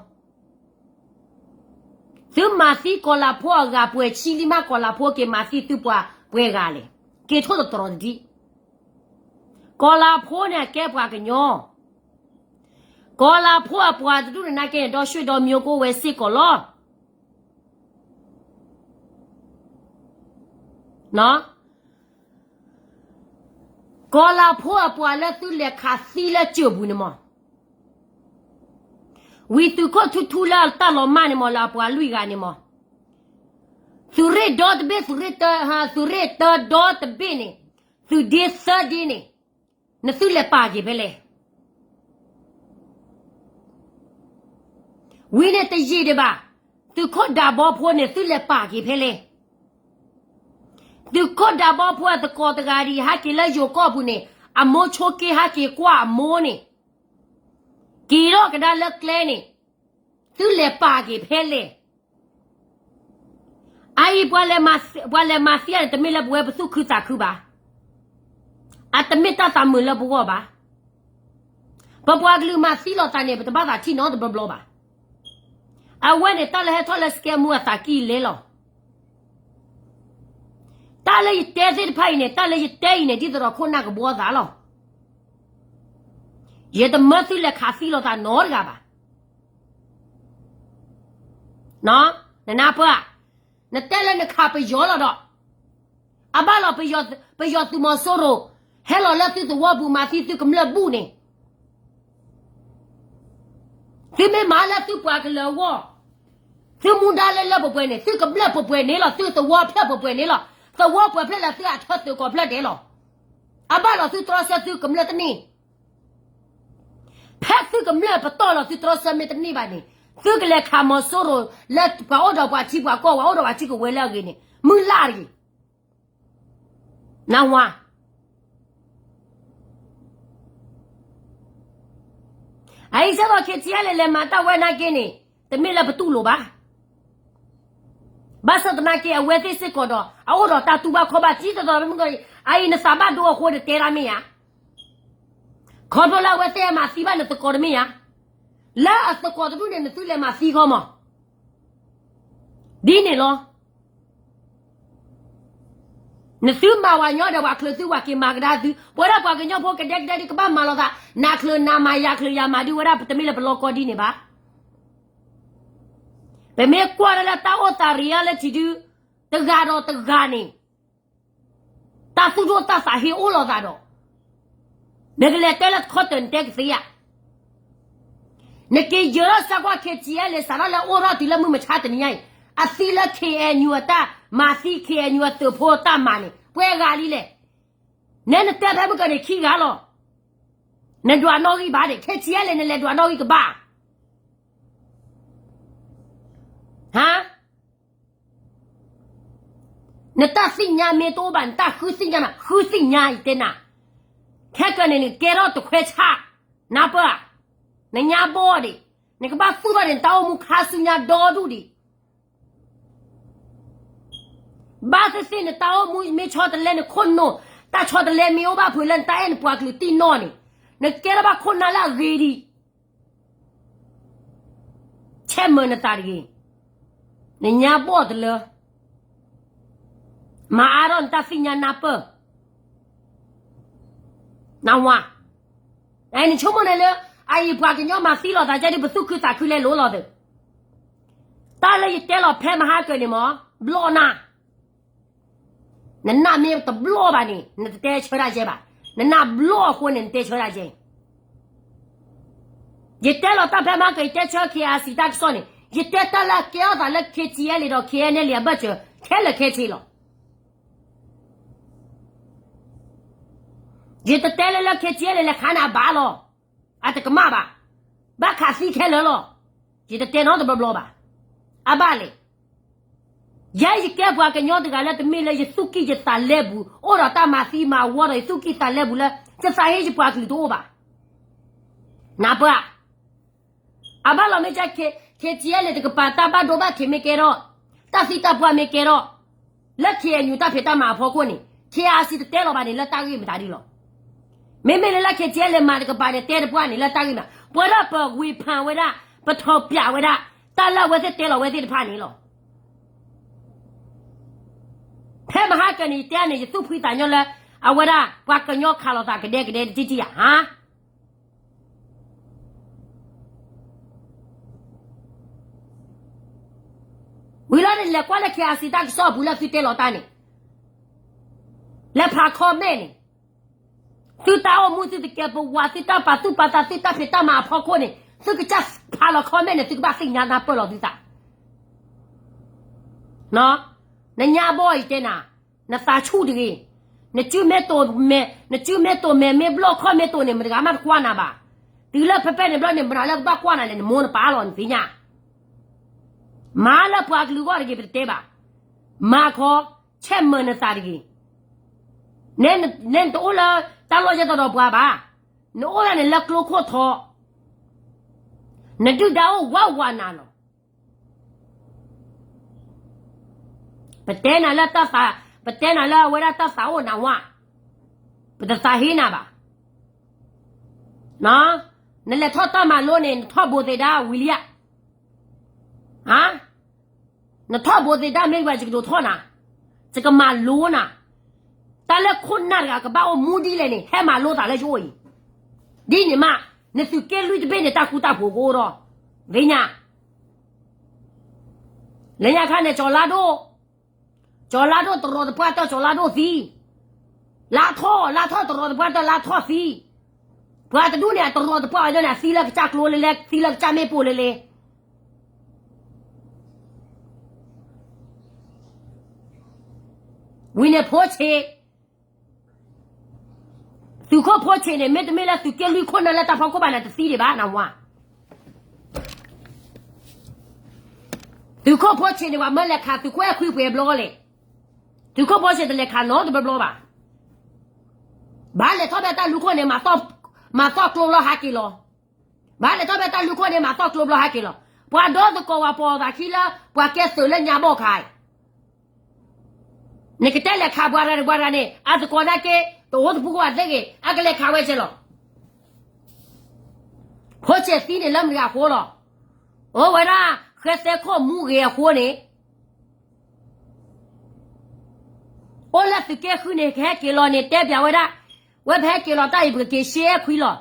သုမၤသံကီၤလၤဖိအဂၤပှဲၤဆံလံမး, ကီၤလၤဖိက့ၤမၤသံသုပှၤပှဲၤဂၤလဲၣ်, က့ၤထိၣ်သတြီၤတဒံး. ကီၤလၤဖိန့ၣ်အကဲပှၤကညီ, ကီၤလၤဖိအပှၤတဒူၣ်န့ၣ်နာ်က့န့ၣ် ဒီးဆွေဒီးမျိုးကအိၣ်ဝဲစ့ၢ်ကီးလီၤ. ကီၤလၤဖိအပှၤလၢသုလဲၤခးသံလၢစၢၢ်ပူၤန့ၣ်မး, ဝံၤသုးခိၣ်ထူထူလၢတၢ်လီၤမၢ်န့ၣ်မး လၢအပှၤလွံၢ်ဂၤန့ၣ်မး, သုးရ့ၣ်ဒီတဘ့ၣ်, သုးရ့ၣ်တၢ, သုးရ့ၣ်တၢဒီတဘ့ၣ်န့ၣ်, သုးဒ့သၢဒ့န့ၣ်, နသုလဲၤပာ်က့ၤဖဲလဲၣ်. ဝံၤန့ၣ်တယံာ်ဒံးဘၣ်, သုးခိၣ်ဒးဘီဖိန့ၣ် သုလဲၤပာ်က့ၤဖဲလဲၣ်. သုးခိၣ်ဒးဘီဖိအသကိးတဂၤဒံး ဟဲက့ၤလၢယိၤကီၢ်ပူၤန့ၣ်, အမိၢ်ဆိးက့ဟဲက့ၤကွၢ်အမိၢ်န့ၣ်, က့ၤထီၣ်ကဒါလၢကျဲန့ၣ်, သုလဲၤပာ်က့ၤဖဲလဲၣ်. အအံၤ ပှၤလဲၤမၤသံအီၤန့ၣ် တမ့ၢ်လၢပဝဲပသူၣ်ခုသးခုဘၣ်. အတမ့ၢ်တၢ်သးမုာ်လၢပဂီၢ်ဘၣ်. ပပှၤကလုာ်မၤသံလိာ်သးန့ၣ် ပတဘၣ်သးထံၣ်နီတဘျီဘျီဘၣ်. အဝဲန့ၣ် တၢ်လၢဟဲထီၣ်လၢစကဲမူအသးကံၢ်လဲလီၤ. တၢ်လၢယတဲသ့ၣ်တဖၣ်အံၤန့ၣ်, တၢ်လၢယတဲအံၤန့ၣ် ဒ်သိးဒီးခိၣ်နၢ်ကဘှီသးလီၤ. ယတမၢသုလဲၤခးသံလိာ်သးနီတဂၤဘၣ်. နနၢ်ပၢၢ်ဧါ, နတဲလၢနခးပယီၤလီၤဒီး, အဘၣ်လီၤ ပယီၤသုးမီၤစိရိၤ ဟဲလီၤလၢသုသဝီပူၤမၤသံသုကမျၢၢ်ဘူၣ်န့ၣ်, သုမ့ၢ်မၤလၢသုပှၤကလုာ်အဂီၢ်, သုမူဒါလၢလၢပှဲၤပှဲၤန့ၣ်, သုကမျၢၢ်ပှဲၤပှဲၤန့ၣ်လီၤ, သုသဝီဖျၢၣ်ပှဲၤပှဲၤန့ၣ်လီၤ, သဝီပှဲၤဖျၢၣ်လၢသုအထၢသုးကီၢ်ဖျၢၣ်ဒဲးလီၤ. အဘၣ်လီၤသုတြီဆၢသုကမျၢၢ်တန့ၢ် ဖဲသုကမျၢၢ်ပတီၢ်လီၤသုတြီဆၢမ့ၢ်တန့ၢ်ဘၣ်န့ၣ်, သုကလဲၤခးမီၤစိရိၤလၢပှၤအိၣ်ဒီးပှၤထံပှၤကီၢ်, ပှၤအိၣ်ဒီးပှၤထံကဝဲၤလၢအဂ့ၤန့ၣ်, မုၢ်လၢ်တဂ့ၤ. နဝါ အအံၤစ့ၢ်ကီး ခ့ထံအဲလ့ လဲၤမၤတၢ်ဝဲနာ်က့န့ၣ်, တမ့ၢ်လၢပတူၢ်လိာ်ဘၣ်. ဘၣ်ဆၣ်သနာ်က့ အဝဲသ့ၣ်စ့ၢ်ကီးဒီး အအိၣ်ဒီးတၢ်တူၢ်ဘၣ်ခီၣ်ဘၣ် ဒ်သိးသိးမ့ၢ်ကီး, အအံၤနသးဘၣ်ဒိအဃိနတဲတၢ်မ့ၢ်ဧါ. ခီဖျိလၢအဝဲသ့ၣ်မၤသံဘၣ်နသကိးတမ့ၢ်ဧါ. လၢအသကိးတဒူၣ်န့ၣ် နသုလဲၤမၤသံခီမး. ဒ်န့ၣ်လီၤ. နသုမၤဝဲညီဒီးပှၤချုးသု ပှၤက့ၤမၤကဒါသု, ပဝဲဒၣ်ပှၤကညီဖိကဒဲကဒဲဒ်ကဘၣ်မၤလိာ်သး, နချုးနမၤ ယချုးယမၤဒ်ဝဲဒၣ် တမ့ၢ်လၢပလီၢ်ကီၢ်ဒ်န့ၣ်ဘၣ်. ပမ့ၢ်ကွၢ်ဒၣ်လၢတၢ်အိၣ်သး reality ဒု, တဂၤဒီးတဂၤန့ၣ် တၢ်သူၣ်ဒိၣ်တၢ်သးဟ့အိၣ်လိာ်သးဒီး, နကလဲၤတဲလၢတခီတၢၤနတဲကသ့ဧါ. နက့ၤယၢၤထီၣ်စၢကွၢ် ခ့ထံအဲလ့ စးထီၣ်လၢအိၣ်ထီၣ်တုၤလၢမုၢ်မဆါတနံၤညါအံၤ, အသံလၢ ခ့အဲၣ်ယူၣ် အတၢ်မၤသံ, ခ့အဲၣ်ယူၣ် အသုးဖိအတၢ်မၤန့ၣ် ပှဲၤဂၤလံလဲၣ်. နဲနတဲဖဲမုၢ်ကီၢ်န့ၣ်ခံဂၤလီၤ. နဒွးနီၣ်ဂံၢ်ဘၣ်န့ၣ်, ခ့ထံအဲလ့ နလဲၤဒွးနီၣ်ဂံၢ်ကဘၣ်. ဟါ, နတၢ်သ့ၣ်ညါမ့ၢ်တအိၣ်ဘၣ်, နတၢ်ဃုသ့ၣ်ညါမး, ဃုသ့ၣ်ညါအံၤတဲနၤ, ခဲကနံၣ်န့ၣ် ကဲထီၣ်တခွဲဆၣ်, နၢ်ပၢၢ်ဧါ. နညါဘီၣ်ဒံး, နကဘၣ်သူၣ်ထီၣ်န့ၣ် နတၢ်အိၣ်မူခါဆူညါဒီဒူၣ်ဒံး. ဘၣ်သ့ၣ်သ့ၣ်နတၢ်အိၣ်မူမ့ၢ်ဆီတလဲ နခိၣ်နူာ်, တၢ်ဆီတလဲမ့ၢ်အိၣ်ဘၣ်ဖုးလၢနတၢ်အဲၣ်နပှၤကလုာ်တံၢ်နီၢ်န့ၣ်, နကဲထီၣ်ဘၣ်ခိၣ်နၢ်လၢအဂ့ၤဒံး. ဆဲးမၢနသးတဂ့ၤ, နညါဘီၣ်တလၢ, မၤအါထီၣ်နတၢ်သ့ၣ်ညါနၢ်ပၢၢ်. နဝါ, နဆိကမိၣ်န့ၣ်လၢ အအံၤပှၤကညီမၤသံလိာ်သးကဲဒ်ပသူၣ်ခုသးခုလဲၤလိၤလီၤသ့ၣ်. တၢ်လၢယတဲလီၤဖဲမဟါကၢၤန့ၣ်မး, ဘျီၣ်နၤ. နနၢ်မ့ၢ်တဘျီၣ်ဘၣ်န့ၣ် နတတဲဆၢတၢ်ကဲဘၣ်. နနၢ်ဘျီၣ်အဃိန့ၣ် နတဲဆၢတၢ်ကဲ. ယတဲလီၤတၢ်ဖဲမဟါကၢၤ ယတဲဆၢ ခ့အါစံး တၢ်ကစီၣ်န့ၣ်, ယတဲတၢ်လၢအကဲထီၣ်သးလၢ ခ့ထံအဲလ့ ဒီး ခ့အဲၣ်အဲလ့ အဘၢၣ်စၢၤ ခဲလၢာ်ခဲဆ့လီၤ. ယတတဲလၢလၢ ခ့ထံအဲလ့ လဲၤခးန့ၣ်အဘၣ်လီၤ. အတကမၣ်ဘၣ်. ဘၣ်ခးသံခဲလၢာ်လီၤ. ယတတဲနီတဘျီဘျီဘၣ်. အဘၣ်လဲၣ်. ယဲယကဲပှၤကညီတဂၤလၢတမ့ၢ်လၢယသူၣ်ကံၢ်ယသးလဲပူၤ, အိၣ်ဒီးတၢ်မၤသံမၤဝီဒီးယသူၣ်ကံၢ်သးလဲပူၤလၢ ယသးဟ့ယပှၤကလုာ်တအိၣ်ဘၣ်. နၢ်ပၢၢ်ဧါ. အဘၣ်လီၤမ့ၢ်ကဲ ခ့ထံအဲလ့ တကပၤ တၢ်ဘၣ်ဒိဘၣ်ထံးမ့ၢ်ကဲထီၣ်, တၢ်သံတၢ်ပှၢ်မ့ၢ်ကဲထီၣ်, လၢ ခ့အါယူၣ် တၢ်ဖံးတၢ်မၤအဖီခိၣ်န့ၣ်, ခ့ၣ်အါစံတတဲလီၤဘၣ်န့ၣ် လၢတၢ်ဂ့ၢ်မတၤဒ်လီၤ. မ့မ့ၢ်လၢလၢ ခ့ၣ်ကၠဲလဲၤမၤတကပၤန့ၣ် တဲတပှၢ်န့ၣ် လၢတၢ်ဂ့ၢ်မး ပဝဲဒၣ်ပဂ့ၤဖးဝဲဒၣ် ပထီၣ်ပၠးဝဲဒၣ် တၢ်လၢအဝဲသ့ၣ်တဲလီၤဝဲသ့ၣ်တဖၣ်န့ၣ်လီၤ. ဖဲမဟါကၢန့ၣ် ယတဲန့ၣ် ယသူၣ်ဖှံသးညီလၢ အဝဲဒၣ် ပှၤကညီခးလိာ်သးကဒဲကဒဲတထံၣ်ထံၣ်ယၤ ဟါ ဝံၤလီၤန့ၣ် လဲၤကွၢ်လၢ ခ့ၣ်အါစံတၢ်ကစီၣ်အပူၤလၢသုတဲလီၤတၢ်န့ၣ် လဲၤဖး comment န့ၣ် သုတၢ်အိၣ်မူသုတကဲပဝး သုတၢ်ပာ်သူၣ်ပာ်သး သုတၢ်ဖံးတၢ်မၤအဖီခိၣ်န့ၣ် သုကစၢ်ဖးလီၤ comment န့ၣ် သုကဘၣ်သ့ၣ်ညါနၢ်ပၢၢ်လီၤသုသး နညါဘီၣ်အံၤတဲနၤ နသးဆူၣ်တဂ့ၤ, နစုမ့ၢ်တိၢ်မဲာ် နစုမ့ၢ်တိၢ်မဲာ်မ့ၢ်ဘျီၣ်ခီၣ်မ့ၢ်တိၢ်န့ၣ် မတဂၤမးတကွၢ်နၤဘၣ်. တုၤလၢဖဲဖဲန့ၣ်ဘျီန့ၣ် မတၤလၢကဘၣ်ကွၢ်နၤလဲၣ် နမိၢ်နပၢ်လီၤ နသ့ၣ်ညါ. မၤလၢပှၤကလုာ်ဂီၢ်တဂ့ၤ ပတတဲဘၣ်. မၤခီ ဆဲးမၢနသးတဂ့ၤ. နဲနတအိၣ်လၢတၢ်လီၢ်ယဲၢ်တီၤဒီးပှၤဘၣ်. နအိၣ်ဒၣ်န့ၣ်လၢကျိခိၣ်ထီ, နဒုၣ်ဒါအိၣ်ဝးဝးနၤလီၤ. ပတဲနၤလၢတၢ်သး, ပတဲနၤလၢအဝဲဒၣ်တၢ်သးအိၣ်နၤဝါ, ပတသးဟ့နၤဘၣ်. နလဲၤထီၣ်တၢ်မၤလိန့ၣ် နထီၣ်ဘိးသ့ၣ်ဒါဝံၤလံဧါ. နထီၣ်ဘိးသ့ၣ်ဒါမ့ၢ်ဝဲ ယကဒိးထီၣ်နၤ, ယကမၤလိနၤ. တၢ်လၢခိၣ်နၢ်တဂၤကဘၣ်အိၣ်မူဒ်လဲၣ်န့ၣ် ဟဲမၤလိသးလၢယအိၣ်အံၤ. ဒ်န့ၣ်မး, နသုးက့လွံၢ်တဘ့ၣ်န့ၣ် တၢ်ဃူတၢ်ဖိးကအိၣ်ဒီး, သ့ၣ်ညါ. လၢညါခါန့ၣ် ကၠီၤလါဒိၣ်, ကၠီၤလါဒိၣ်တရီတပှၢ်တၢၢ် ကၠီၤလါဒိၣ်သံ, လါထီၣ်, လါထီၣ်တရီတပှၢ်တၢၢ် လါထီၣ်သံ. ပှၤတဒူၣ်န့ၣ် အတရီတပှၢ်အီၤန့ၣ် အသံလၢကစၢ်ကျိလဲလဲ, သံလၢကစၢ်မ့ၣ်ပိၢ်လဲလဲ. ဝံၤန့ၣ် ဖိဆ့း, သုးခိၣ်ဖိဆ့းန့ၣ် မ့တမ့ၢ်လၢသုးက့လွံၢ်ခိၣ်နၢ်လၢတၢ်ဖီခိၣ်ဘၣ်န့ၣ် တသံဒံးဘၣ် နဝါ. သုးခိၣ်ဖိဆ့းန့ၣ် ပှၤမၢလဲၤခးသုးခိၣ်အဲၣ်ခွံပှဲၤဘျီလဲၣ်. သုးခိၣ်ဖိဆ့းတလဲၤခးနီတဘျီဘျီဘၣ်. ဘၣ်လဲၤထီၣ်ဖဲတၢ်လူၤခိၣ်န့ၣ် မၤသီၣ်ကျိဘျီဟးက့ၤလီၤ. ဘၣ်လဲၤထီၣ်ဖဲတၢ်လူၤခိၣ်န့ၣ် မၤသီၣ်ကျိဘျီဟးက့ၤလီၤ. ပှၤဒီသကိးဝဲ ပိာ်သးခံလၢ ပှၤကဲသုးလၢညါဘီၣ်ခါအံၤ နကတဲလဲၤခးပှၤတဂၤန့ၣ် ပှၤတဂၤန့ၣ် အသကိးနာ်က့ တအိၣ်တပူၤဃီဘၣ်သ့ၣ်ဂ့ၤ အကလဲၤခးဝဲကဲလီၤ. ဖိဆ့းသံန့ၣ်လၢမတၤအဃိလီၤ. အိၣ်ဝဲဒၣ် ဃဲသဲခိၣ်မူဂ့ၤအဃိန့ၣ် အိၣ်လၢသုးက့ဃုန့ၣ် ကဟဲက့ၤလီၤန့ၣ် တဲပၠးဝဲဒၣ်, ဝဲပဟဲက့ၤလီၤတၢ်အံၤ ပကက့ၤရှဲအဲၣ်ခွံလီၤ.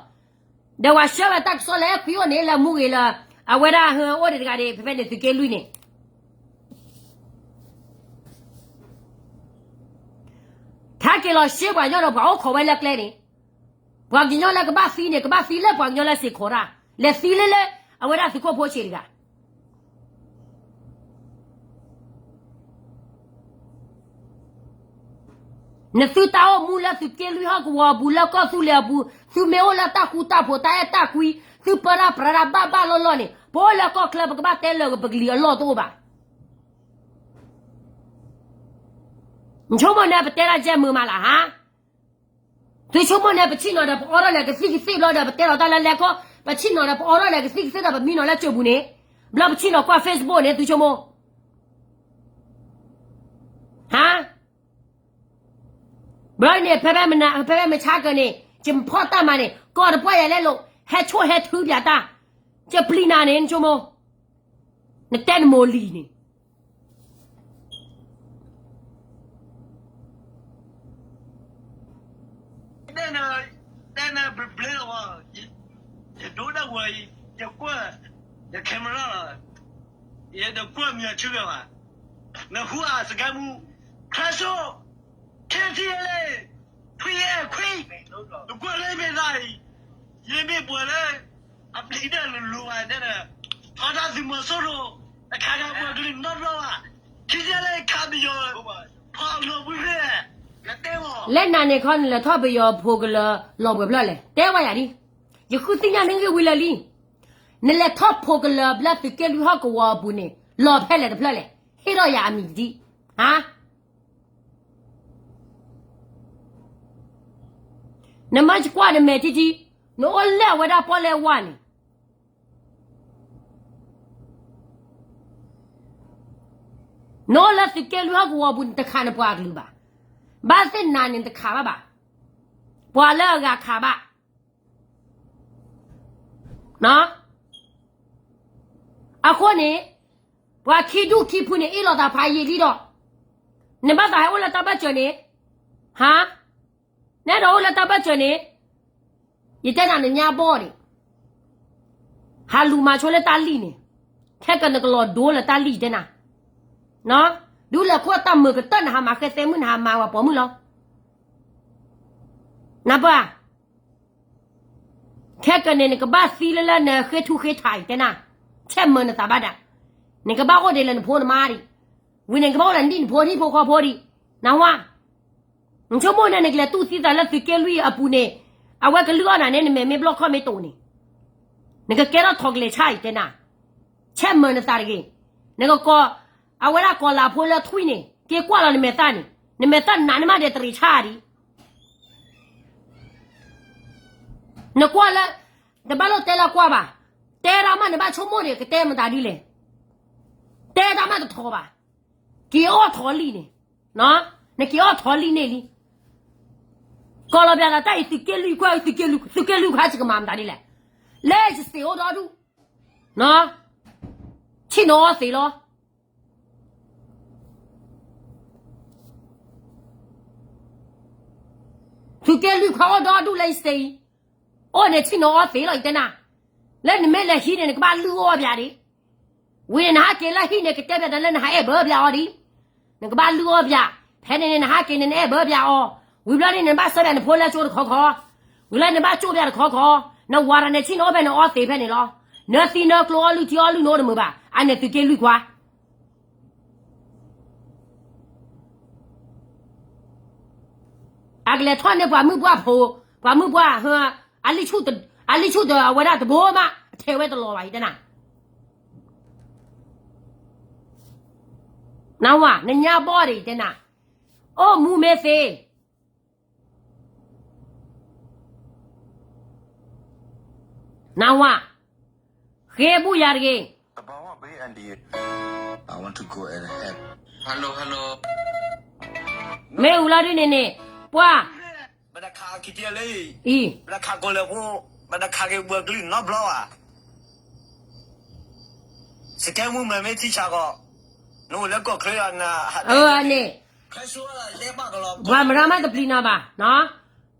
ဒီးပှၤဆှၢဝဲတၢ်ကစီၣ်လၢအဲၣ်ခွံအိၣ်န့ၣ် လၢမူဂ့ၤလၢ အဝဲဒၣ်ဟၢအိၣ်ဒံးတဂၤဒံး ဖဲဖဲန့ၣ်သုးက့လွံၢ်န့ၣ် ထါက့ၤလီၤရှဲပှၤကညီဒီး ပှၤအိၣ်ခိးဝဲလၢကျဲန့ၣ်, ပှၤကညီလၢကဘၣ်သံန့ၣ် ကဘၣ်သံလၢပှၤကညီလၢစ့ၢ်ကီးတၢ်, လဲၤသံလၢလၢ အဝဲဒၣ်သုးခိၣ်ဖိဆ့းတဂၤ နသုတၢ်အိၣ်မူလၢသုးက့လွံၢ်ဟီၣ်ကဝီၤအပူၤ လၢကီၢ်သူလ့ၤအပူၤ သုမ့ၢ်အိၣ်လၢတၢ်ဃူတၢ်ဖိး တၢ်အဲၣ်တၢ်ကွံ သုပၢတၢ်ပြးတၢ်ဘၣ်ဘၣ်လီၢ်လီၢ်န့ၣ် ပအိၣ်လၢကီၢ်ချၢ ပကဘၣ်တဲလၢာ်ပကလံၤအလီၢ်တအိၣ်ဘၣ်. နဆိကမိၣ်န့ၣ်ပတဲတၢ်ယဲၢ်မုာ်မးလၢဟါ သုဆိကမိၣ်န့ၣ် ပဆ့ၣ်နီၤဒီးပအီထီၣ်လဲၤကသံၣ်ကသ့ၣ်ဘျီဒီး ပတဲလီၤတၢ်လၢလဲၤခီ, ပဆ့ၣ်နီၤဒီးပအီထီၣ်လဲၤကသံၣ်ကသ့ၣ်ဒီး ပမံနီၤလၢကၠိပူၤန့ၣ်, ဘျီပဆ့ၣ်နီၤကွၢ် Facebook န့ၣ် သုဆိကမိၣ် ဟါ, ဘျီန့ၣ် ဖဲဖဲမဆါကၢန့ၣ် ယဖီၣ်တၢ်မၤန့ၣ် ကီၢ်တပှၢ်ယၤလဲလိာ် ဟဲဆိၣ်ဟဲထုပၠးတၢ်, ယပျံၤနၤန့ၣ် နဆိကမိၣ်, နတဲနမိၢ်လံၤန့ၣ် တဲနၤ, တဲနၤဘျဲဘျဲလီၤ, ယဒိတၢ်ဝဲအံၤ ယကွၢ်, ယ camera လီၤ, ယတကွၢ်မံၤအီၤဆၢကဘၣ်, နဟူအစကဲမူ, ခါဆိ, ခဲထံလဲၣ်, ထွံၣ်အဲၣ်ခွံ, နကွၢ်လၢမ့ၢ်သးအံၤ, ယမ့ၢ်ပှၤလၢ အပျံၤတၢ်လိၤလိၤဘၣ်တဲဒီး, ထီဒါသုးမီၤစိရိၤ, တခါခါပှၤကလုာ်နီတဘျီဘၣ်, ခံဆဲလၢခးပယီၤ, ဖီအနီၢ်ပူၤဖဲ, တဲဝဲ, လဲၣ်နၤန့ၣ်ခီ နလဲၤထီၣ်ပယီၤဖိးကလၢၤလီၤပှဲၤဖျၢၣ်လဲၣ်, တဲဝဲယၤဒ်, ယဃုသ့ၣ်ညါန့ၣ်ဂ့ၢ်ဝံၤလၢာ်လံ, နလဲၤထီၣ်ဖိးကလၢၤဘျၢသုးက့လွံၢ်ဟီၣ်ကဝီၤအပူၤန့ၣ် လီၤဖဲလဲၣ်တဖျၢၣ်လဲၣ်, ဟ့ၣ်ထီၣ်ယၤအမံၤတဒံး, ဟါ နမ့ၢ်ကွၢ်နမဲာ်ထံထံ, နအိၣ်လၢအဝဲဒၣ်ပီၣ်လဲၣ်ဝါန့ၣ်, နအိၣ်လၢသုးက့လွံၢ်ဟီၣ်ကဝီၤပူၤန့ၣ် တခးနပှၤကလုာ်ဘၣ်. ဘၣ်သ့ၣ်နၤန့ၣ်တခးဘၣ်ဘၣ်, ပှၤလၢအဂၤခးဘၣ်. အဃိန့ၣ် ပှၤခံဒူၣ်ခံဖုန့ၣ် အ့ၣ်လိာ်သးဖးယံာ်လံဒီး, နဘၣ်သးဟဲအိၣ်လၢတၢ်ဘၢၣ်စၢၤန့ၣ်, ဟါ, နအဲၣ်ဒိးအိၣ်လၢတၢ်ဘၢၣ်စၢၤန့ၣ်, ယတဲနၤနညါဘီၣ်န့ၣ်, ဟးလူၤမၤဆိလၢတၢ်လံၢ်န့ၣ်, ခဲကနကလီၤဒိလၢတၢ်လံၢ်ယတဲနၤ, ဒုးလဲၤခိၣ်တၢ်မုာ်ကတၢၢ် နဟးမၤဃဲသဲမုၣ် နဟးမၤဝဲပိာ်မုၣ်လီၤ. နပၢၢ် ခဲကနံၣ်န့ၣ် နကဘၣ်သံလၢလၢနဃ့ထူဃ့ထးအံၤတဲနၤ, ဆဲးမၢနသးဘၣ်ဒၣ်, နကဘၣ်အိၣ်ဒံးလၢနဖိနမါဒံး, ဝံၤန့ၣ်နကဘၣ်အိၣ်လၢနဒံၣ်နဖိနဟံၣ်ဖိဃီဖိဒံး, နဝါ, နဆိကမိၣ်န့ၣ် နကလဲၤတူၢ်သံသးလၢသုးက့လွံၢ်အပူၤန့ၣ်, အဝဲကလုၢ်အီၣ်နၤန့ၣ် နမဲာ်မ့ၢ်ဘျီၣ်ခီၣ်မ့ၢ်တိာ်န့ၣ်, နကကဲထီၣ်ထိးကလဲၤဆၣ်အံၤတဲနၤ, ဆဲးမၢနသးတဂ့ၤ, နကကိး, အဝဲဒၣ်ကိးလၤဖိလၢထွံၣ်န့ၣ် က့ၤကွၢ်လီၤနမဲာ်သၣ်န့ၣ်, နမဲာ်သၣ်နးန့ၣ်မးဒဲးတရံးဆၣ်ဒံး နကွၢ်လၢ, တဘၣ်လိၣ်တဲလၢကွၢ်ဘၣ်, တဲဒၣ်မးနဘၣ်ဆိကမိၣ်န့ၣ် ကတဲမတၤဒ်လဲၣ်, တဲဒၣ်မးတထီဘၣ်, က့ၤအီၣ်ထီလံန့ၣ်, နက့ၤအီၣ်ထီလံန့ၣ်လံ, ကိးလီၤပျးသးတၢ်အံၤ သုးက့လွံၢ်ခွါ, သုးက့လွံၢ်ခွါစကမၤမတၤဒ်လဲၣ်, လၢယစ့အိၣ်ဒီဒူၣ်, ဆ့ၣ်နီၤအီသံးလီၤ သုးက့လွံၢ်ခွါအိၣ်ဒီဒူၣ်လၢယစ့အံၤ, အိၣ်န့ၣ်ဆ့ၣ်နီၤအီသံးလီၤ ယတဲနၤ, လၢနမ့ၢ်လဲၤဟံးန့ၣ် နကဘၣ်လုၢ်အီၣ်ပၠးဒံး, ဝံၤန့ၣ် နဟးက့ၤလၢဟံၣ်န့ၣ် ကတဲပၠးတၢ်လၢနဟးအဲၣ်ဘၢပၠးအီၤဒံး, နကဘၣ်လုၢ်အီၣ်ပၠး, ဖဲန့ၣ်န့ၣ် နဟးက့ၤန့ၣ် နအဲၣ်ဘၢပၠးအီၤ, ဝံၤဘျီန့ၣ် နဘၣ်ဆှၢပၠးနဖိလၢကၠိတခီခီ, ဝံၤလၢနဘၣ်ကၠိပၠးတခီခီ, နဝၤတၢ်န့ၣ်ဆ့ၣ်နီၤအိၣ်ဖဲန့ၣ်အီသံးဖဲန့ၣ်လီၤ, နၢသံနၢကျိအီလုၢ်ထံအီလုၢ်နအိၣ်တမုာ်ဘၣ်, အန့ၣ်သုးက့လွံၢ်ခွါ အကလဲၤထီၣ်န့ၢ်ပှၤမုၢ်ပှၢ်ဖိ, ပှၤမုၢ်ပှၢ်, အလံၣ်ဆူၣ်တအဝဲဒၣ်တဘိမး အထဲဝဲတလီၤဘၣ် ယတဲနၤ, နဝၤ နညါဘီၣ်ဒံး ယတဲနၤ, အိၣ်မူမ့ၢ်သ့ နဝၤ, ဃ့ဘူၣ်ယၤတဂ့ၤ, မ့ၢ်အူလီၤဒ်န့ၣ်န့ၣ်, ပှၤ, အံၤ, န့ၣ် ပှၤမတၤမးတပျံၤနၤဘၣ်,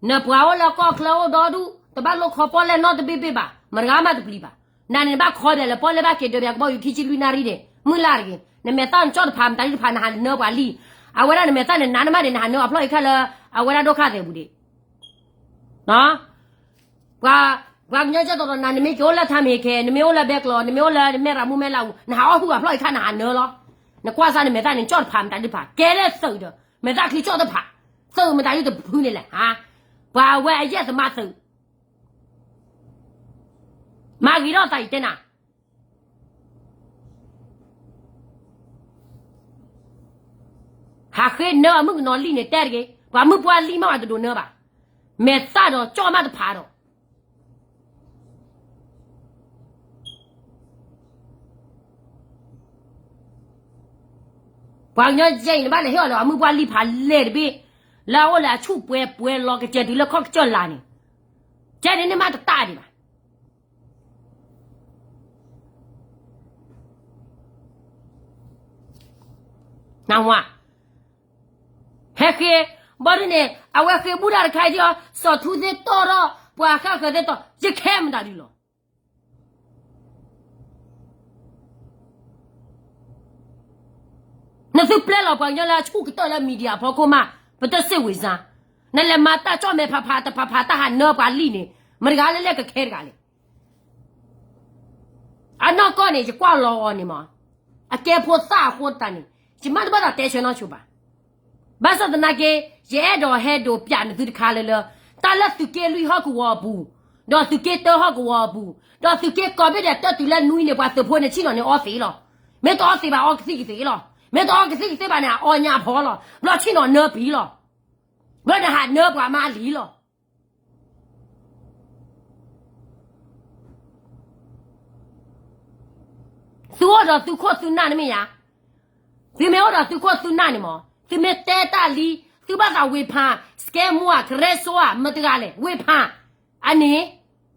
နပှၤအိၣ်လၢကီၢ်ချၢအိၣ်ဒီဒူၣ် တဘၣ်လိၣ်ခီပီၣ်လဲၣ်နီတဘ့ၣ်ဘ့ၣ်ဘၣ်, မတၤမးတပျံၤဘၣ်, နန့ၣ်နဘၣ်ခီပၠးလၢပီၣ်လဲၣ်ဘၣ်က့ၤဒၢးပၠးကဘီယူၤခံဆံလွံၢ်နၣ်ရံၣ်န့ၣ် မုၢ်လၢ်တဂ့ၤ, နမဲာ်သၣ်နကၠီၣ်တဖး မတၤဒ်တဖး နဟးနၢပှၤလံၢ်, အဝဲဒၣ်နမဲာ်သၣ်န့ၣ် နးနမးဒံး နဟးနၢအဖျီၣ်အံၤခါလၢ အဝဲဒၣ်ဒိၣ်ခါသဲးပူၤဒံး ပှၤ, ပှၤကညီကၠီၣ်တီၤတီၤ နၤနမ့ၢ်က့ၤအိၣ်လၢထါမ့ၢ်ခဲ, နမ့ၢ်အိၣ်လၢဘဲကျိၤ, နမ့ၢ်အိၣ်လၢမဲၢ်ရၤမူမဲၢ်လးအူ, နဟးအီၣ်ဟုၣ်အဖျီၣ်အံၤခါ နဟးနၢလီၤ, နကွၢ်စၢ်နမဲာ်သၣ်န့ၣ် နကၠီၣ်တဖး မတၤဒ်တဖး ကဲလၢသုးဒီး မဲာ်သၣ်ချံကၠီၣ်တဖး, သုးမတၤဒ်တဖုန့ၣ်လဲၣ်, ပှၤဝဲအယဲၢ်သမါသုး မၤဂ့ၤထီၣ်သးအံၤတဲနၤ, ဟးဃ့နၢအမုၣ်ကနီၤလံၢ်န့ၣ်တဲတဂ့ၤ, ပှၤမုၢ်ပှၢ်လံၢ်မးဝဲတဒိးနၢဘၣ်, မဲာ်သၣ်ဒီးကၠီၣ်မးတဖးဒီး ပှၤကညီကဲအံၤန့ၣ် ဘၣ်လဲၤဟ့ၣ်အီၤလၢအမုၢ်ပှၢ်လံၢ်ဖးလဲၢ်တဘ့ၣ်, လၢအအိၣ်လၢအဆူၣ်ပှဲၤပှဲၤလီၤကစဲၤတုၤလၢခီၣ်ကစၢၢ်လာ်န့ၣ်, ကဲန့ၣ်န့ၣ်မးတတၢ်ဒံးဘၣ်. နဝၤ, ဟဲဃ့, ဘီဒုန့ၣ် အဝဲဃ့ဘူၣ်တၢ်တခါအံၤဒ်အီၤ စီၤထူသ့ၣ်တီၢ်ထီၣ် ပှၤဃၣ်ဃၢၤသ့ၣ်တီၢ် ယခဲမတၤဒ်လီၤ. နသုပျဲလီၤပှၤကညီလၢအဆူၣ်ကတၢၢ်လၢ media အဖီခိၣ်မး, ပတစ့ၢ်ဝံၤစါ, နလဲၤမၤတၢ်ကၠီၣ်မဲာ်ဖးဖးတဖးဖး တၢ်ဟးနၢပှၤလံၢ်န့ၣ်, မတဂၤလၢလဲၤကခဲတဂၤလဲၣ်. အနီၢ်ကီၢ်န့ၣ် ယကွၢ်လီၤအီၤန့ၣ်မး, အကဲဖိသၣ်အဃိတၢ်န့ၣ်, ယမ့ၢ်တဘၣ်သးတဲဆၢနီၢ်ဆိဘၣ်. ဘၣ်ဆၣ်သနာ်က့ ယအဲၣ်ဒိးဟဲဒိးပျးနသုတခါလၢလၢ, တၢ်လၢသုးက့လွံၢ်ဟီၣ်ကဝီၤအပူၤ, ဒီးသုးက့တၢဟီၣ်ကဝီၤအပူၤ, ဒီးသုးက့ကိးဘ့ၣ်ဒဲးတၢတုၤလၢနွံန့ၣ် ပှၤသုးဖိန့ၣ်ဆ့ၣ်နီၤန့ၣ်အီသံးလီၤ. မ့ၢ်တအီသံးဘၣ်အီကသံၣ်ကသ့လီၤ. မ့ၢ်တအီကသံၣ်ကသ့ဘၣ်န့ၣ် အီညါဖီလီၤ. ဘျီဆ့ၣ်နီၤနၢပံၤလီၤ. ဘျီနဟးနၢပှၤမါလံၤလီၤ. သုအိၣ်ဒီးသုခိၣ်သုနၢ်န့ၣ်မ့ၢ်ဧါ. သုမ့ၢ်အိၣ်ဒီးသုခိၣ်သုနၢ်န့ၣ်မး, သုမ့ၢ်တဲတၢ်လံ, သုဘၣ်သးဝ့ၤဖး, စကဲမူဧါ, ကရဲစိဧါ, မတၤတဂၤလဲၣ်, ဝ့ၤဖး, အန့ၣ်,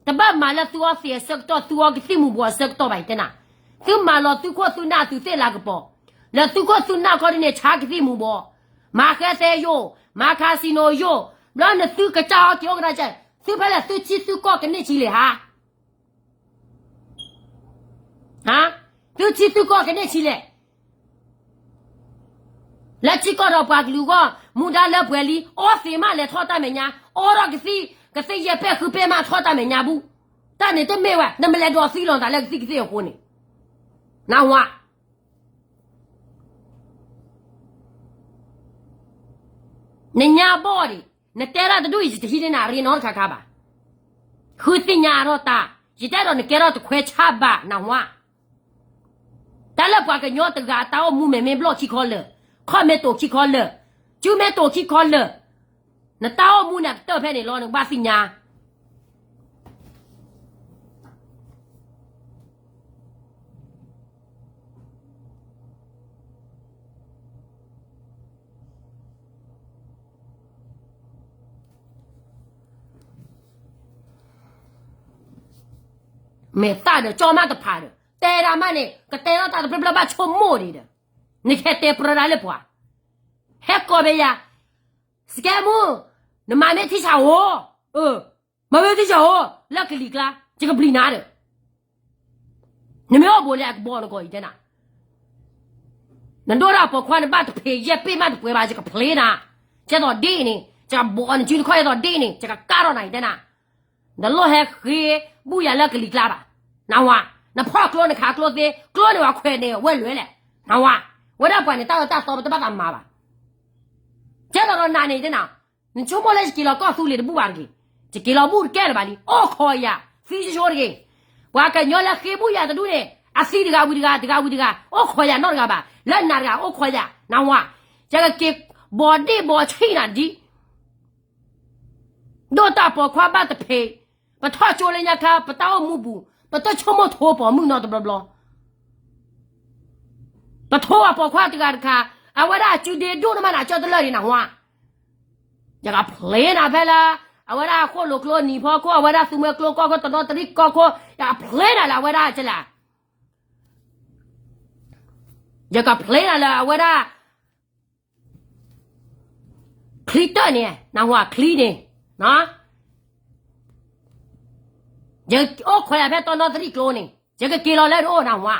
တဘၣ်မၤလၢသုအီသံးအဆၢကတီၢ် သုအီကသံၣ်မူၤဘှီးအဆၢကတီၢ်ဘၣ် ယတဲနၤ, သုမၤလီၤသုခိၣ်သုနၢ်သုသ့ၣ်လၤကပီၤ, လၢသုခိၣ်သုနၢ်ခီဒ်န့ၣ် ဆါကသံၣ်မူၤဘှီး, မၤဃဲသဲယိာ်, မၤ casino ယိာ်, ဘျီနသုကစၢ်အီက့ၤအိၣ်ကဒါကဲ, သုဖဲလဲၣ်သုထံသုကီၢ်ကန့ၢ်ဆံးလဲၣ်ဧါ သုထံသုကီၢ်ကန့ၢ်ဆံးလဲၣ်. လၢထံကီၢ်ဒီးပှၤကလုာ်အဂီၢ် မူဒါလၢပှဲၤလံ, အီသံးမးလဲၤထီၣ်တၢ်မဲာ်ညါ, အီထီၣ်ကသံၣ်, ကသ့ၣ်ယဲၢ်ပဲၢ်ဃုပဲၢ်မးထီၣ်တၢ်မဲာ်ညါဘူၣ်, တၢ်န့ၣ်တမ့ၢ်ဝဲ နမ့ၢ်လဲၤဒိးသံလီၤနသးလၢကသံၣ်ကသ့ၣ်အဃိန့ၣ်, နဝါ နညါဘီၣ်ဒံး, နတဲတၢ်တဒူၣ်အံၤ ယတဟံးန့ၢ်နၤရ့နီတခါခါဘၣ်. ဃုသ့ၣ်ညါအါထီၣ်တၢ်, ယတဲဒီးနကဲထီၣ်တခွဲးဆၣ်ဘၣ် နဝါ. တၢ်လၢပှၤကညီတဂၤအတၢ်အိၣ်မူမ့ၢ်မ့ၢ်ဘျီၣ်ခံခီလၢာ်, ခီၣ်မ့ၢ်တိာ်ခံခီလၢာ်, စုမ့ၢ်တိာ်ခံခီလၢာ်, နတၢ်အိၣ်မူန့ၣ်အကတၢၢ်ဖဲန့ၣ်လီၤ နကဘၣ်သ့ၣ်ညါ မဲာ်သၣ်ဒီးကၠီမးတဖၣ်ဒီး တဲဒၣ်မးန့ၣ် ကတဲထီၣ်တၢ်တဘျီဘျီဘၣ်ဆိကမိၣ်ဒံးဒီး နကဟဲတဲပြၢဒၣ်လၢပှၤ ဟဲကိးဘၣ်ယၤ စကဲမူ နမၤမ့ၢ်ထံဆးဧိၤ, မၤမ့ၢ်ထံဆးဧိၤ လၢကလံၤကျါ ယကပျံၤနၤဒီး နမ့ၢ်အိၣ်ဘူးလၢအကဘီနကီၢ်အံၤတဲနၤ, နဒိၣ်တၢ်ပိာ်ခွါနဘၣ်တဖံးယဲၢ်ပ့ၢ်မးတပှဲၤဘၣ် ယကဖျ့နၤ, ကဲသိးဒ်န့ၣ် ယကဘီနစုတခီၣ်ယဲသိးဒ်န့ၣ် ယကကးထီၣ်နၤအံၤတဲနၤ, နလိၣ်ဟဲဃ့ဘူၣ်ယၤလၢကလံၤကျါဘၣ်, နဝါ, နဖီၣ်ကျိနခးကျိသ့ ကျိန့ၣ်ဝဲခွဲးန့ၣ်ဝဲလွဲလဲၣ်, နဝါ, ဝဲဒၣ်ပှၤန့ၣ်တၢ်အၢတၢ်သီပတဘၣ်သးမၤဘၣ်, ကဲသိးဒီးနၤန့ၣ်တဲနၤ နဆိကမိၣ်လၢယက့ၤလီၤကီၢ်သူလ့ၤတဘူၣ်ဘၣ်တဂ့ၤ, ယက့ၤလီၤဘူၣ်တကဲလၢၤဘၣ်လံ အိၣ်ခိးယၤ သံယိတဂ့ၤ, ပှၤကညီလၢဃ့ဘူၣ်ယၤတဒူၣ်န့ၣ် အသံတဂၤဝံၤတဂၤ တဂၤဝံၤတဂၤ အိၣ်ခိးယၤနီတဂၤဘၣ် လၢနၤတဂၤအိၣ်ခိးယၤ နဝါ, ယကက့ၤဘီဒ့ၣ်ဘီဆံၣ်နၤဒ် ဒိၣ်တၢ်ပိာ်ခွါဘၣ်တဖံး, ပထီၣ်ကၠိလၢညါခါ ပတၢ်အိၣ်မူပူၤ ပတဆိကမိၣ်ထိပိာ်မုၣ်နီတဘျီဘျီ ပထိအပိာ်ခွါတဂၤတခါ, အဝဲဒၣ်အစုဒ့ဒိၣ်နမးနၤကၠီတလၢာ်ဒံးနဝါ, ယကဖျ့နၤဖဲလၢ အဝဲဒၣ်ဃိၣ်လိာ်ကျိနံၤဖီခိၣ် အဝဲဒၣ်သူမွဲကျိကီၢ်ခိၣ် တနီသရံၣ်ကီၢ်ခိၣ် ယကဖျ့နၤလၢအဝဲဒၣ်ကလၢာ်, ယကဖျ့နၤလၢအဝဲဒၣ် ချံတၢၣ်န့ၣ် နဝါချံန့ၣ်, ယအိၣ်ခိးယၤဖဲတနီသရံၣ်ကျိန့ၣ် ယကက့ၤလီၤလၢတအိၣ်နဝါ,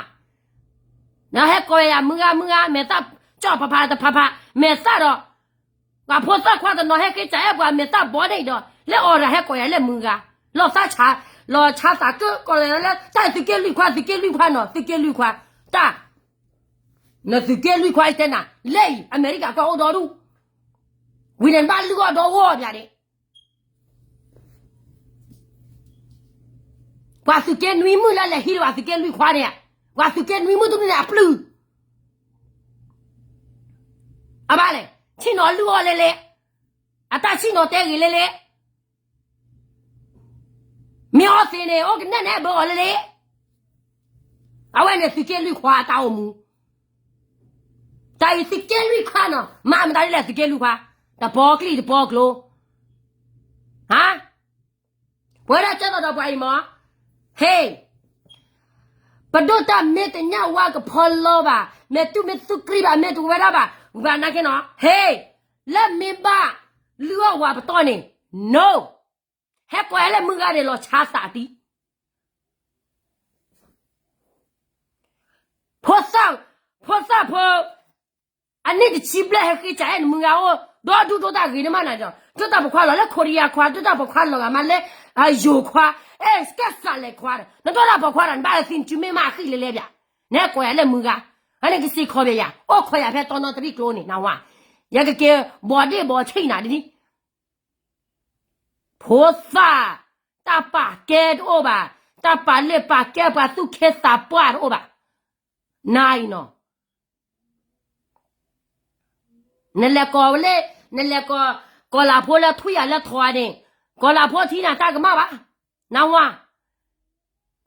နဟဲကိးယၤမုၢ်ဂၤမုၢ်ဂၤ မဲာ်သၣ်ကၠီၣ်ဖးဖးတဖးဖး မဲာ်သၣ်ဒီး ပှၤဖိသၣ်ခွါတနီၤဟဲက့ၤစးအဲၣ်ပှၤမဲာ်သၣ်ဘီန့ၣ်ဒီး လၢအီၤဒီးဟဲကိးယၤလၢမုၢ်ဂၤ, လီၤသးဆး, လီၤဆါသးကၢကိးယၤလၢ တၢ်သုးက့လွံၢ်ခွါ သုးက့လွံၢ်ခွါနီၤ သုးက့လွံၢ်ခွါ, တၢ် နသုးက့လွံၢ်ခွါတဲနၤ လၢအံၤ အမဲရကၤကီၢ်အိၣ်ဒီဒူၣ်, ဝံၤန့ၣ်ဘၣ်လုၢ်အီၣ်ဒီဂီၢ်ပၠးန့ၣ်, ပှၤသုးက့နွံမုၣ်လၢလဲၤဟံးလၢပှၤသုးက့လွံၢ်ခွါန့ၣ်, ပှၤသုးက့နွံမုၣ်တဒူၣ်န့ၣ်အပျုၢ် အဘၣ်လဲၣ်, ဆ့ၣ်နီၤလုၢ်အီၣ်လဲလဲ, အတၢ်ဆ့ၣ်နီၤတဲဂ့ၤလဲလဲ, မ့ၢ်အီသံးန့ၣ် အိၣ်ကနဲၣ်န့ၣ်ဘၢအီၤလဲလဲ, အဝဲန့ၣ်သုးက့လွံၢ်ခွါအတၢ်အိၣ်မူ, တၢ်အံၤသုးက့လွံၢ်ခွါနီၤ မၤမတၤဒ်လဲၣ်သုးက့လွံၢ်ခွါ, တပီၤကျံၣ်တပီၤကျိ ဟါ, ပဝဲဒၣ်ကဲသိးဒီးပှၤအံၤမး, ဟ့ၣ် ပဒိၣ်တၢ်မ့ၢ်တညၣ်ဝါကဖီလီဘၣ်, မ့ၢ်တူၢ်မ့ၢ်သူၣ်ကရံၣ်ဘၣ် မ့ၢ်တဝဲဒၣ်ဘၣ်, ဝံၤဘၣ်နာ်က့နီၤ, ဟ့ၣ် လၢမ့ၢ်ဘၣ်လုၢ်အီၣ်ဝဲပတီၢ်န့ၣ်, no, ဟဲကိးယၤလၢမုၢ်ဂၤန့ၣ်လီၤဆါသးတံၢ် ဖိသၣ်, ဖိသၣ်ဖိ, အနံၣ်တဆံဘျဲၣ်ဟဲဃ့စးအဲၣ်နမုၢ်ဂၤအိၣ်, ဒီဒူၣ်ဒိၣ်တၢ်ဂ့ၤန့ၣ်မးနၤဒီး ဒိၣ်တၢ်ပိာ်ခွါလီၤလၢခိရံယါခွါ, ဒိၣ်တၢ်ပိာ်ခွါလီၤဂာ်မးလၢ ယိၤခွါ, အဲၣ်ကဲစးလဲၤခွါဒီး နဒိၣ်တၢ်ပိာ်ခွါဒီး နဘၣ်သံနစုမ့ၢ်မးအဃံလဲလဲဘၣ်, နဟဲကိးယၤလၢမုၢ်ဂၤ, အန့ၣ်ကစံးခီပယၤ, အိၣ်ခိးယၤဖဲတီနီသရံၣ်ကျိန့ၣ် နဝါ, ယကက့ၤဘီဒ့ၣ်ဘီဆံၣ်နၤဒ် ဖိသၣ်, တၢ်ပာ်ကဲတအိၣ်ဘၣ်, တၢ်ပာ်လ့ၣ်ပာ်ကဲပှၤသူၣ်က့သးပှၢ်တအိၣ်ဘၣ်, နၤအံၤနီၤ, နလဲၤကိးလၢ, နလဲၤကိး, ကီၤလၤဖိလၢထွံၣ်ယၤလၢထီန့ၣ်, ကီၤလၤဖိထံနၤတၢ်ကမၣ်ဘၣ်, နဝါ,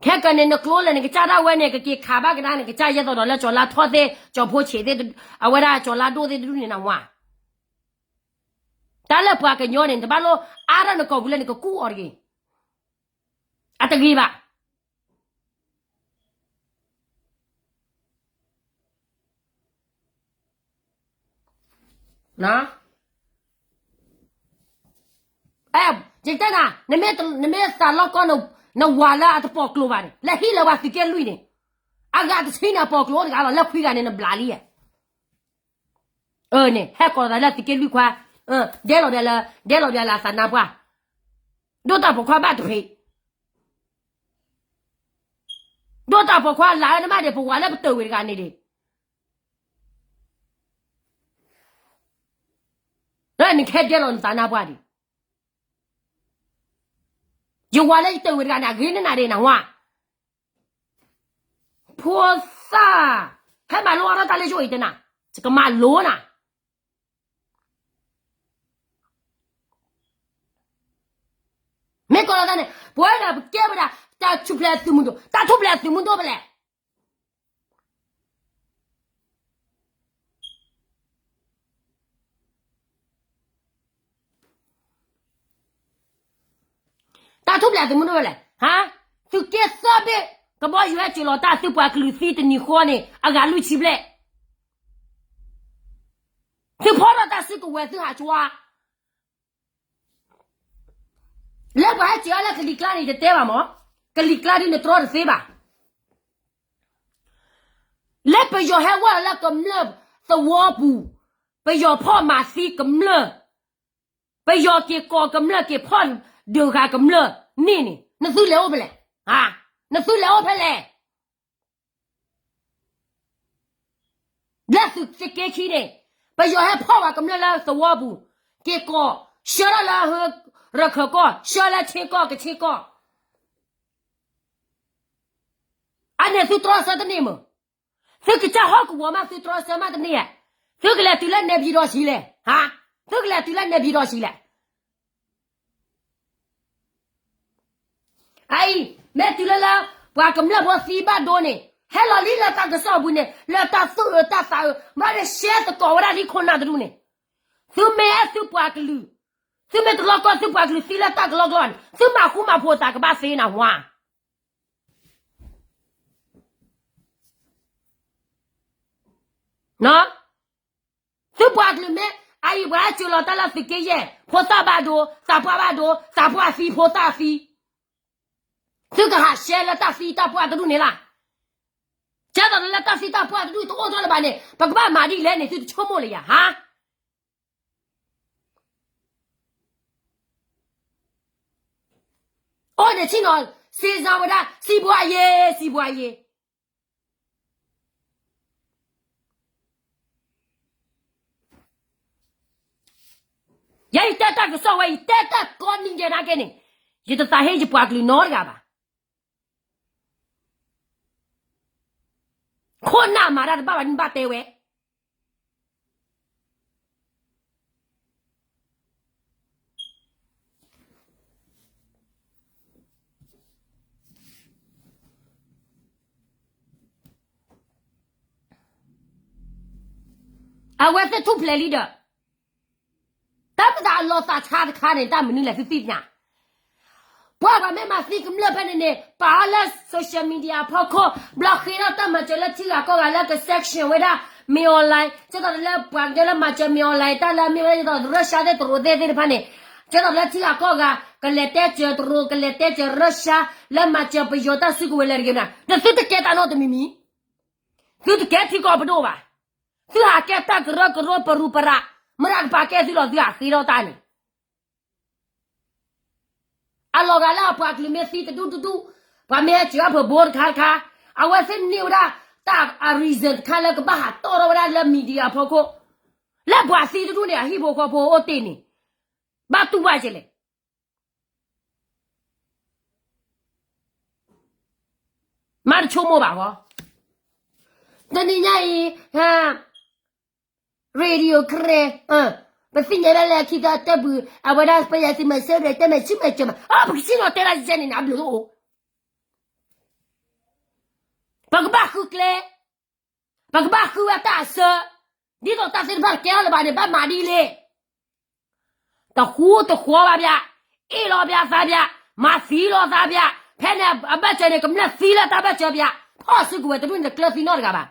ခဲကနံၣ်န့ၣ်နကျိလဲၣ် နကစၢ်ဒၣ်ဝဲန့ၣ် ကက့ၤခးဘၣ်ကဒါနကစၢ်ယဲသိးဒီးလၢကၠီၤလါထီၣ်သ့ၣ် ကၠီၤဖိဆံးသ့ၣ်, အဝဲဒၣ်ကၠီၤလါဒိၣ်သ့ၣ်တဒူၣ်န့ၣ် နဝါ တၢ်လၢပှၤကညီန့ၣ် နတဘၣ်လိၣ်အါထီၣ်နကိာ်ပူၤလၢနကကူၣ်အီၤတဂ့ၤ. အတဂ့ၤဘၣ်. ယတဲနၤ, နမ့ၢ်သးလီကီ နဝၤလၢအတပိာ်ကျိၤဘၣ်န့ၣ် လၢဟံၣ်လၢပှၤသုးက့လွံၢ်န့ၣ်, အဂၤတဆံန့ၣ် အပိာ်ကျိၤအိၣ်တဂၤလီၤ လၢခွံဂၤန့ၣ် နဘျးလံဧါ. န့ၣ် ဟဲကိးသးလၢသုးက့လွံၢ်ခွါ, ဒဲလီၤဘၣ်လၢ, ဒဲလီၤဘၣ်လၢအသးနါပှၢ်, ဒိၣ်တၢ်ပိာ်ခွါဘၣ်တဖံး, ဒိၣ်တၢ်ပိာ်ခွါလၢနမ့ၢ်ဒၣ် ပဝၤလၢပတၢၢ်ဝဲတဂၤန့ၣ်ဒၣ်, နကဟဲဒဲလီၤနသးနါပှၢ်ဒံး, ယဝၤလၢယတၢၢ်ဝဲတဂၤန့ၣ် အဂ့ၤန့ၢ်နၤဒၣ်နၤဝါ, ဖိသၣ်, ဟဲမၤလိအါထီၣ်တၢ်လၢယအိၣ်အံၤတနၤ, ယကမၤလိနၤ မ့ၢ်ကိးလီၤသးန့ၣ် ပဝဲဒၣ်ပကဲဝဲဒၣ် တၢ်ထူၣ်ဖျဲးသုးမုၢ်ဒိၣ်, တၢ်ထူၣ်ဖျဲးသုးမုၢ်ဒိၣ်ဖဲလဲၣ်. တၢ်ထူၣ်ဖျဲးသုးမုၢ်ဒိၣ်ဖဲလဲၣ်. သုးက့သၢဘ့ၣ် ကဘီယူၤဟဲစၢၤလီၤတၢ် သုပှၤကလုာ်သံတနံၤဃီန့ၣ် အဂၤလွံၢ်ဆံဘျဲၣ်, သုဖီၣ်ထီၣ်တၢ်စုကဝဲၤသုဟးဆှါ လၢပှၤဟဲစၢၤအီၤလၢကလံၤကျါန့ၣ် ယတတဲဘၣ်မး, ကလံၤကျါဒ်န့ၣ်တြီတသ့ဘၣ်. လၢပယီၤဟဲဝဲလၢကမျၢၢ်သဝီပူၤ, ပယီၤဖီၣ်မၤသံကမျၢၢ်, ပယီၤက့ၤကိးကမျၢၢ် က့ၤဖီၣ်ဒုးဃာ်ကမျၢၢ်န့ၣ်န့ၣ် နသုလဲၤအိၣ်ဖဲလဲၣ်, နသုလဲၤအိၣ်ဖဲလဲၣ်. လၢသုးက့ခံန့ၣ် ပယီၤဟဲဖီၣ်ဝဲကမျၢၢ်လၢသဝီပူၤ, က့ၤကိး, ဆှၢထီၣ်လၢ ရခၢၣ်ကီၢ်, ဆှၢလၢခ့ကီၢ်, ကခ့ကီၢ်, အန့ၣ်သုတြီဆၢတန့ၢ်မး. သုကစၢ်ဟီၣ်ကဝီၤမး သုတြီဆၢမးတန့ၢ်ဧါ. သုကလဲၤတုၤလၢနဲပၠံၤဒီးဆံးလဲၣ်, သုကလဲၤတုၤလၢနဲပၠံၤဒီးဆံးလဲၣ်. အအံၤ မ့ၢ်တုၤလၢလၢ ပှၤကမျၢၢ်ဖိသံဘၣ်ဒိန့ၣ် ဟဲလီၤလံလၢတၢ်ကစီၣ်ပူၤန့ၣ် လၢတၢ်သူၣ်အၢတၢ်သးအၢ မ့ၢ်တရှဲသကိးဝဲဒၣ်လံခိၣ်နၢ်တဒူၣ်န့ၣ်, သုမ့ၢ်အဲၣ်သုပှၤကလုာ်, သုမ့ၢ်တလီကီသုပှၤကလုာ်သံလၢတၢ်ကလီကလီန့ၣ် သုမၤဃူမၤဖိးသးကဘၣ်သ့နၤဝါ သုပှၤကလုာ်မ့ၢ် အအံၤပှၤဟဲစၢၤလီၤတၢ်လၢသုးက့ယဲၢ် ဖိသၣ်ဘၣ်ဒိ, သးပှၢ်ဘၣ်ဒိ, သးပှၢ်သံ, ဖိသၣ်သံ, သုကဟးရှဲလၢတၢ်သံတၢ်ပှၢ်တဒူၣ်န့ၣ်လီၤ. ကဲသိးလၢတၢ်သံတၢ်ပှၢ်တဒူၣ်တအိၣ်ထီၣ်လၢၤဘၣ်န့ၣ် ပကဘၣ်မၤဒ်လဲၣ်န့ၣ် သုတဆိကမိၣ်လၢၤယၤဧါ. အိၣ်န့ၣ်ဆ့ၣ်နီၤ စ့စါဝဲဒၣ် စံးဘှါယ့, စံးဘှါယ့. ယဲယတဲတၢ်ကစီၣ်ဝဲ ယတဲတၢ်ကိးနံၤဒဲးနာ်က့န့ၣ် ယတသးဟ့ယပှၤကလုာ်နီတဂၤဘၣ်. ခိၣ်နၢ်မၤတၢ်တဘၣ်ဘၣ်န့ၣ်ဘၣ်တဲဝဲ အဝဲသ့ၣ်ထူၣ်ဖျဲးလံဒီး တၢ်မ့ၢ်သးအလီၤသးဆါတခါန့ၣ် တၢ်မနုၤလဲၣ်သုသ့ၣ်ညါ ပှၤပှၤမ့ၢ်မၤသံကမျၢၢ်ဖဲန့ၣ်န့ၣ် ပာ်အီၤလၢ social media အဖီခိၣ် ဘျီဃ့ထီၣ်တၢ်မၤစၢၤလၢထံဂၤကီၢ်ဂၤလၢက sanction ဝဲဒၣ် မင်းအောင်လှိုင် ကဲသိးလၢပှၤကညီလၢမၤစၢၤ မင်းအောင်လှိုင် တၢ်လၢမ့ၢ်ဝဲဒၣ် ရၢၡါသ့ၣ်တရူးသ့ၣ်သ့ၣ်တဖၣ်န့ၣ် ကဲသိးလၢထံဂၤကီၢ်ဂၤ ကလဲၤတဲစၢၤတရူး ကလဲၤတဲစၢၤရၢၡါ လၢမၤစၢၤပယီၤတၢ်စုကဝဲၤလၢတဂ့ၤမနုၤ ဒီးသုတကဲတၢ်နီတမံၤမံၤ သုတကဲထံကီၢ်ပဒိၣ်ဘၣ်. သုဟးကဲတၢ်ကရၢကရိပရူးပရး မတၤတပာ်ကဲသုလီၤ သုဟးဃ့ထီၣ်တၢ်န့ၣ် အလီၤဂာ်လၢအပှၤကလုာ်မ့ၢ်သံတဒူၣ်တဒူၣ် ပှၤမ့ၢ်ဟဲစၢၤအဖၢဘိတခါတခါ အဝဲသ့ၣ်န့ၢ်ဝဲဒၣ်တၢ်အ reason တခါလၢကဘၣ်ဟးတီၣ်ထီၣ်ဝဲဒၣ်လၢ media အဖီခိၣ် လၢပှၤသံတဒူၣ်န့ၣ် အဟံၣ်ဖိဃီဖိအိၣ်တ့ၢ်န့ၣ် ဘၣ်တူၢ်ဘၣ်ကလဲၣ် မ့ၢ်တဆိကမိၣ်ဘၣ်ဃီ တနံၤညါအံၤ radio ခရဲ ပသ့ၣ်ညါဒၣ်လၢခံကတၢၢ်ပူၤ အဝဲဒၣ်ပယီၤသုးမီၤစိရိၤတဲမ့ၢ်ဆူၣ်မ့ၢ်စၢၤမး အပကစံၣ်ညီၣ်တဲဒၣ်ယဲန့ၣ် အဘျုးအိၣ် ပကဘၣ်ဃုကျဲ ပကဘၣ်ဃုဝဲတၢ်အစၢ ဒ်သိးတၢ်သ့ၣ်တဖၣ်တကဲထီၣ်လၢၤဘၣ်န့ၣ် ဘၣ်မၤဒ်လဲၣ်. တဃူတဃီၤဘၣ်ပၠး, အ့ၣ်လိာ်ပၠးသးပၠး, မၤသံလိာ်သးပၠး, ဖဲန့ၣ်အဘၢၣ်စၢၤန့ၣ် ကမျၢၢ်သံလၢတၢ်ဘၢၣ်စၢၤပၠး, ဖီၣ်စုကဝဲၤတဒူၣ်န့ၣ် တကျၢၤသံနီတဂၤဘၣ်.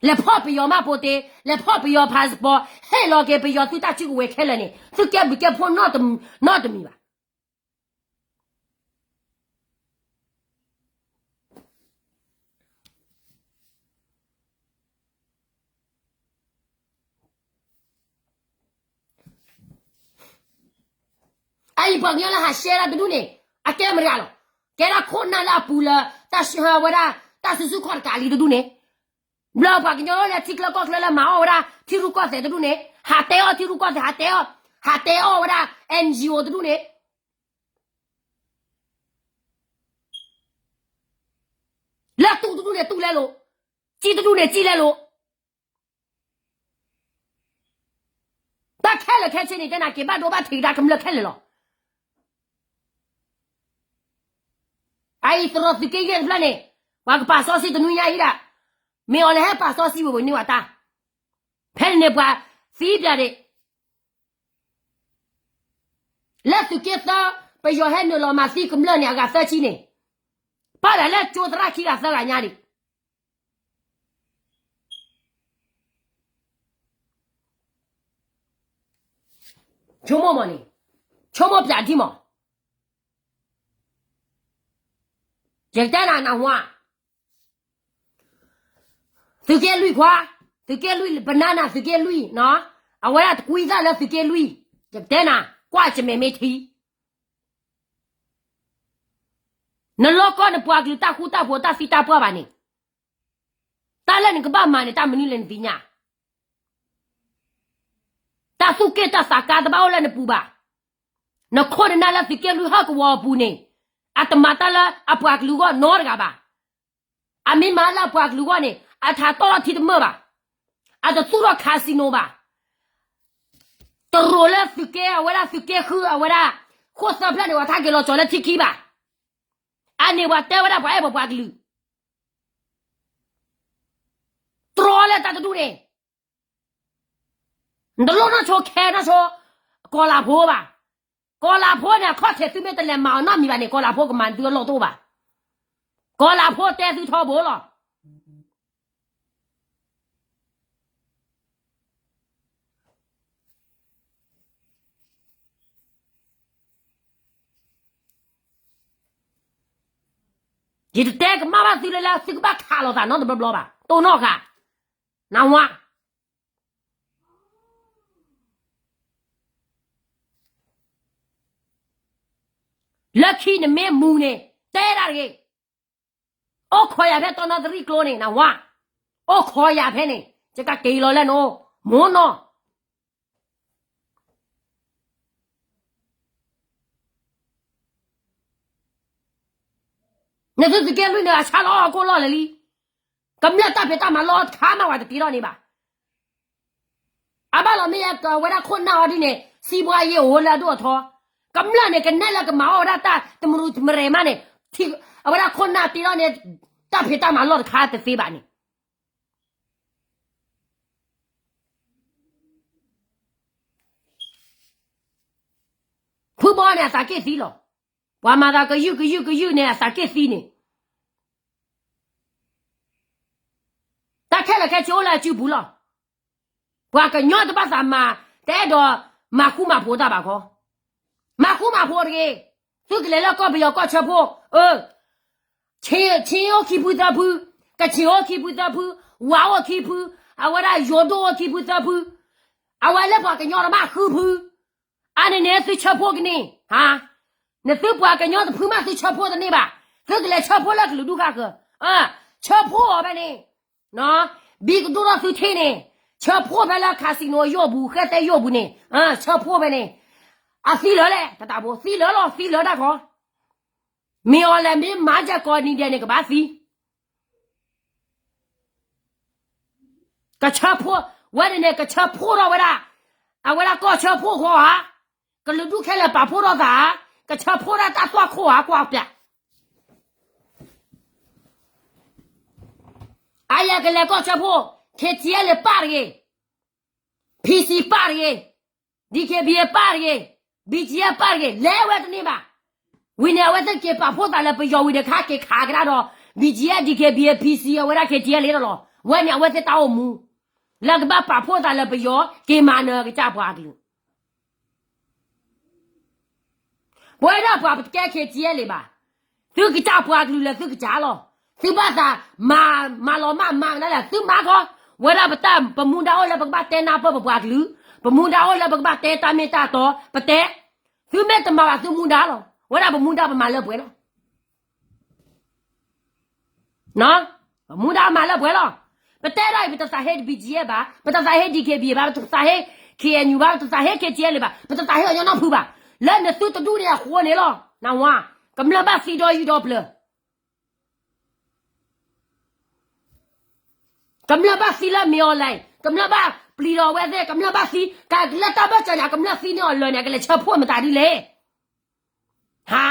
လဲၤဖီၣ်ပယီၤမှတ်ပုံတင်, လဲၤဖီၣ်ပယီၤ passport, ဟ့ၣ်လီၤက့ၤပယီၤသုတၢ်စုကဝဲၤခဲလၢာ်န့ၣ် သုကဲဘျုးကဲဖှိၣ်နီတမံၤဘၣ်. အအံၤပှၤကညီလၢဟးရှဲဒၣ်တဒူၣ်န့ၣ် အကဲမတၤတဂၤလီၤ. ကဲဒၣ်ခိၣ်နၢ်လၢအပူၤလၢ တၢ်ဝဲဒၣ် တၢ်စုဆူၣ်ခီၣ်တကးလံတဒူၣ်န့ၣ်, ဘျီပှၤကညီလၢထံချၢကီၢ်ချၢလၢမၤအီၣ်ဝဲဒၣ်ထံရူၢ်ကီၢ်သဲးတဒူၣ်န့ၣ် ဟးတဲအီၣ်ထံရူၢ်ကီၢ်သဲး, ဟးတဲအီၣ်, ဟးတဲအီၣ်ဝဲဒၣ် NGO တဒူၣ်န့ၣ် လၢတူၢ်တဒူၣ်န့ၣ်တူၢ်လဲလိာ်, စံၣ်တဒူၣ်န့ၣ်စံၣ်လဲလိာ်. တၢ်ခဲလၢာ်ခဲဆ့န့ၣ် တဲနၤက့ၤဘၣ်ဒိဘၣ်ထံးကဒါကမျၢၢ်ခဲလၢာ်လီၤ. အအံၤသရိာ်သုးက့ယဲၢ်တဖျၢၣ်န့ၣ် ပှၤကပာ်စီဆှံတနွံညါအံၤဒၣ်, မ့ၢ်အီၤလဲၤဟဲပာ်စီဆှံဝဲဝဲန့ၢ်ဝဲတၢ်, ဖဲန့ၣ်န့ၣ်ပှၤသံပၠးဒၣ် လၢသုးက့သၢ ပယီၤဟဲနုာ်လီၤမၤသံကမျၢၢ်န့ၣ် အဂၤသၢဆံန့ၣ်, ပာ်ဒၣ်လၢကၠိသရၣ်ခံဂၤသၢဂၤညါဒံး. ဆိကမိၣ်မးန့ၣ်, ဆိကမိၣ်ပၠးဒ်မး, ယကတဲနၤနၢ်ဟူဧါ, သုးက့လွံၢ်ခွါ, သုးက့လွံၢ် ပနၢ်နၤသုးက့လွံၢ်, အဝဲဒၣ်တကွံသၣ်လၢသုးက့လွံၢ်, ယကတဲနၤ, ကွၢ်ယမဲာ်မ့ၢ်ထံ နလိၣ်ကီၢ်နပှၤကလုာ်တၢ်ဃူတၢ်ဖိးတၢ်သံတၢ်ပှၢ်ဘၣ်န့ၣ်, တၢ်လၢနကဘၣ်မၤန့ၣ် တၢ်မနုၤလဲၣ်နသ့ၣ်ညါ, တၢ်သူၣ်က့ၣ်တၢ်သးကါတဘၣ်အိၣ်လၢနပူၤဘၣ်. နခိၣ်နနၢ်လၢသုးက့လွံၢ်ဟီၣ်ကဝီၤအပူၤန့ၣ်, အတမၤတၢ်လၢအပှၤကလုာ်အဂီၢ်နီတဂၤဘၣ်. အမ့ၢ်မၤလၢအပှၤကလုာ်အဂီၢ်န့ၣ် အထးတီၢ်ထီၣ်ထံတမၢၢ်ဘၣ်, အတသူၣ်ထီၣ် casino ဘၣ်, တရိးလၢသုးက့ အဝဲဒၣ်သုးက့ဃု အဝဲဒၣ် ဃိၣ်သၢဖျၢၣ်န့ၣ် ပှၤထါက့ၤလီၤကၠီၤလၢထံခံဘၣ်, အန့ၣ်ပှၤတဲဝဲဒၣ်ပှၤအဲၣ်ပှၤပှၤကလုာ်, တြီလၢတၢ်တဒူၣ်န့ၣ် နတလိၣ်နီၢ်ဆိခဲနီၢ်ဆိ, ကီၤလၤဖိဘၣ်. ကီၤလၤဖိန့ၣ် အခီၣ်ထံးသုမ့ၢ်တလဲၤမၤအီၤနီတမံၤဘၣ်န့ၣ် ကီၤလၤဖိကမၤသုအလီၢ်တအိၣ်ဘၣ်. ကီၤလၤဖိတဲသုထီဘိလီၤ. ယတတဲကမၣ်ဘၣ်သုလၢလၢသုကဘၣ်ခးလိာ်သးနီတဘျီဘျီဘၣ်, တိၢ်နီၣ်ဃာ်, နၢ်ဟူဧါ. လၢခံနမ့ၢ်မူန့ၣ် တဲဒၣ်တဂ့ၤ, အိၣ်ခိးယၤဖဲတီနီသရံၣ်ကျိန့ၣ် နၢ်ဟူဧါ, အိၣ်ခိးယၤဖဲန့ၣ် ယကက့ၤလီၤလၢနအိၣ်, မိၢ်နီၢ် နသုသုးက့လွံၢ်န့ၣ် အဆါလီၤအီၣ်ကိၢ်လီၢ်လၢာ်လံ, ကမျၢၢ်တၢ်ဖံးတၢ်မၤလီၢ်တခါမး ပှၤတတ့ထီၣ်န့ၣ်ဘၣ်. အဘၣ်လီၤမ့ၢ်ယဲ အဝဲဒၣ်ခိၣ်နၢ်အီၤဒ်န့ၣ် စံးဘှါယဲအိၣ်လၢအဒိၣ်အထီ, ကမျၢၢ်န့ၣ် ကနဲၣ်လၢကမၤအီၣ်ဝဲဒၣ်တၢ်တမရူတမရဲၣ်မးန့ၣ်, အဝဲဒၣ်ခိၣ်နၢ်တ့ထီၣ်န့ၣ် တၢ်ဖံးတၢ်မၤလီၢ်တခါတသ့ဘၣ်န့ၣ် ဖုဘီန့ၣ် အသးက့ၣ်သံလီၤ. ပှၤမၤသးကယုၢ်ကယုၢ်ကယုၢ်န့ၣ် အသးက့ၣ်သံန့ၣ်, တၢ်ခဲလၢာ်ခဲဆ့အိၣ်လၢအစုပူၤလီၤ. ပှၤကညီတဘၣ်သးမၤ, တအဲၣ်ဒိးမၤဃူမၤဖိးတၢ်ဘၣ်ခီ, မၤဃူမၤဖိးတဂ့ၤ. သုကလဲၤလၢကီၢ်ပယီၤကီၢ်ဆၢဖှိၣ်, အၢ ခ့ၣ်အိၣ်ခံဖုသၢဖု, ကခ့ၣ်အိၣ်ခံဖုသၢဖု, ဝၤအိၣ်ခံဖု, အဝဲဒၣ်ယိၤဒိၣ်အိၣ်ခံဖုသၢဖု, အဝဲလၢပှၤကညီတဘၣ်ဃုဖု, အါန့ၣ်န့ၣ်သုဆၢဖှိၣ်ကန့ၢ်, နသုပှၤကညီတဖုမးသုဆၢဖှိၣ်တန့ၢ်ဘၣ်, သုကလဲၤဆၢဖှိၣ်လၢကလုာ်ဒူၣ်ဃာ်ဃၢၤ, ဆၢဖှိၣ်အီၤဖဲန့ၣ်, ဘံကဒိၣ်ထီၣ်သုထံၣ်န့ၣ်, ဆၢဖှိၣ်ဖဲလၢ casino ယိာ်ပူၤ ဃဲသဲယိာ်ပူၤန့ၣ်, ဆၢဖှိၣ်ဖဲန့ၣ်, အသံလၢာ်လဲၣ် တတၢ်ဖိ သံလၢာ်လီၤ သံလၢာ်တၢ်ခီ, မ့ၢ်အီၤလဲၣ်မ့ၢ်မၤကၢ်ကီးနံၤဒဲးန့ၣ် ကဘၣ်သံ ကဆၢဖှိၣ်, ဝဲန့ၣ်န့ၣ် ကဆၢဖှိၣ်ထီၣ်ဝဲဒၣ်, အဝဲဒၣ်ကီၢ်ဆၢဖှိၣ်ဃီဧါ, ကလုာ်ဒူၣ်ခဲလၢာ်ပာ်ဖှိၣ်ထီၣ်သးဧါ, ကဆၢဖှိၣ်ဒၣ်တၢ်သွၣ်ခိၣ်ဧါ ကွၢ်ပျး, အါယၤကလဲၤကီၢ်ဆၢဖှိၣ်, ခ့ၣ်ထံၣ်အဲၣ်လၢပၢ်တဂ့ၤ, ဖံစံပၢ်တဂ့ၤ, DKBA ပၢ်တဂ့ၤ, BGF ပၢ်တဂ့ၤ, လဲၤဝဲတန့ၢ်ဘၣ်. ဝံၤန့ၣ် အဝဲသ့ၣ်က့ၤပာ်ဖှိၣ်သးလၢပယီၤဝံၤဒီး ခါက့ၤခးကဒါဒီး BGF, DKBA, PC အဝဲဒၣ် KTLA လီၤလီၤ. ဝဲန့ၣ် အဝဲသ့ၣ်တၢ်အိၣ်မူ လၢကဘၣ်ပာ်ဖှိၣ်သးလၢပယီၤ က့ၤမၤနၢၤကစၢ်ပှၤကလုာ် ပဝဲဒၣ်ပှၤပတကဲ KTLA လၢၤဘၣ်. သုကစၢ်ပှၤကလုာ်လၢသုကစၢ်လီၤ. သုဘၣ်သးမၤ မၤလီၤမၢ်မၤကဒါလဲၣ် သုမၤခီ, ဝဲဒၣ်ပတၢ် ပမူဒါအိၣ်လၢပကဘၣ်တဲနၢ်ပၢၢ်ပပှၤကလုာ်, ပမူဒါအိၣ်လၢပကဘၣ်တဲတၢ်မ့ၢ်တၢ်တီ ပတဲ, သုမ့ၢ်တမၤဘၣ်သုမူဒါလီၤ. ဝဲဒၣ်ပမူဒါပမၤလၢပှဲၤလီၤ. ပမူဒါမၤလၢပှဲၤလီၤ. ပတဲဒၣ်အံၤ ပတသးဟ့ BGF ဘၣ်, ပတသးဟ့ DKBA ဘၣ်, ပတသးဟ့ KNU ဘၣ်, ပတသးဟ့ KTLA ဘၣ်, ပတသးဟ့အညီနီတဖုဘၣ်. လၢနသုတဒူၣ်န့ၣ်အဃိန့ၣ်လီၤ. နဝါ, ကမျၢၢ်ဘၣ်သံဒီယုၢ်ဒီပျၢၤ, ကမျၢၢ်ဘၣ်သံလၢမ့ၢ်အီၤလဲၣ်, ကမျၢၢ်ဘၣ်ပျံၤဒီးအဝဲသ့ၣ်, ကမျၢၢ်ဘၣ်သံ, ကလၢတၢ်ဘၢၣ်စၢၤန့ၣ် ကမျၢၢ်သံန့ၢ်အီၤလၢာ်န့ၣ် ကလဲၤဆၢဖှိၣ်မတၤဒ်လဲၣ်. ဟါ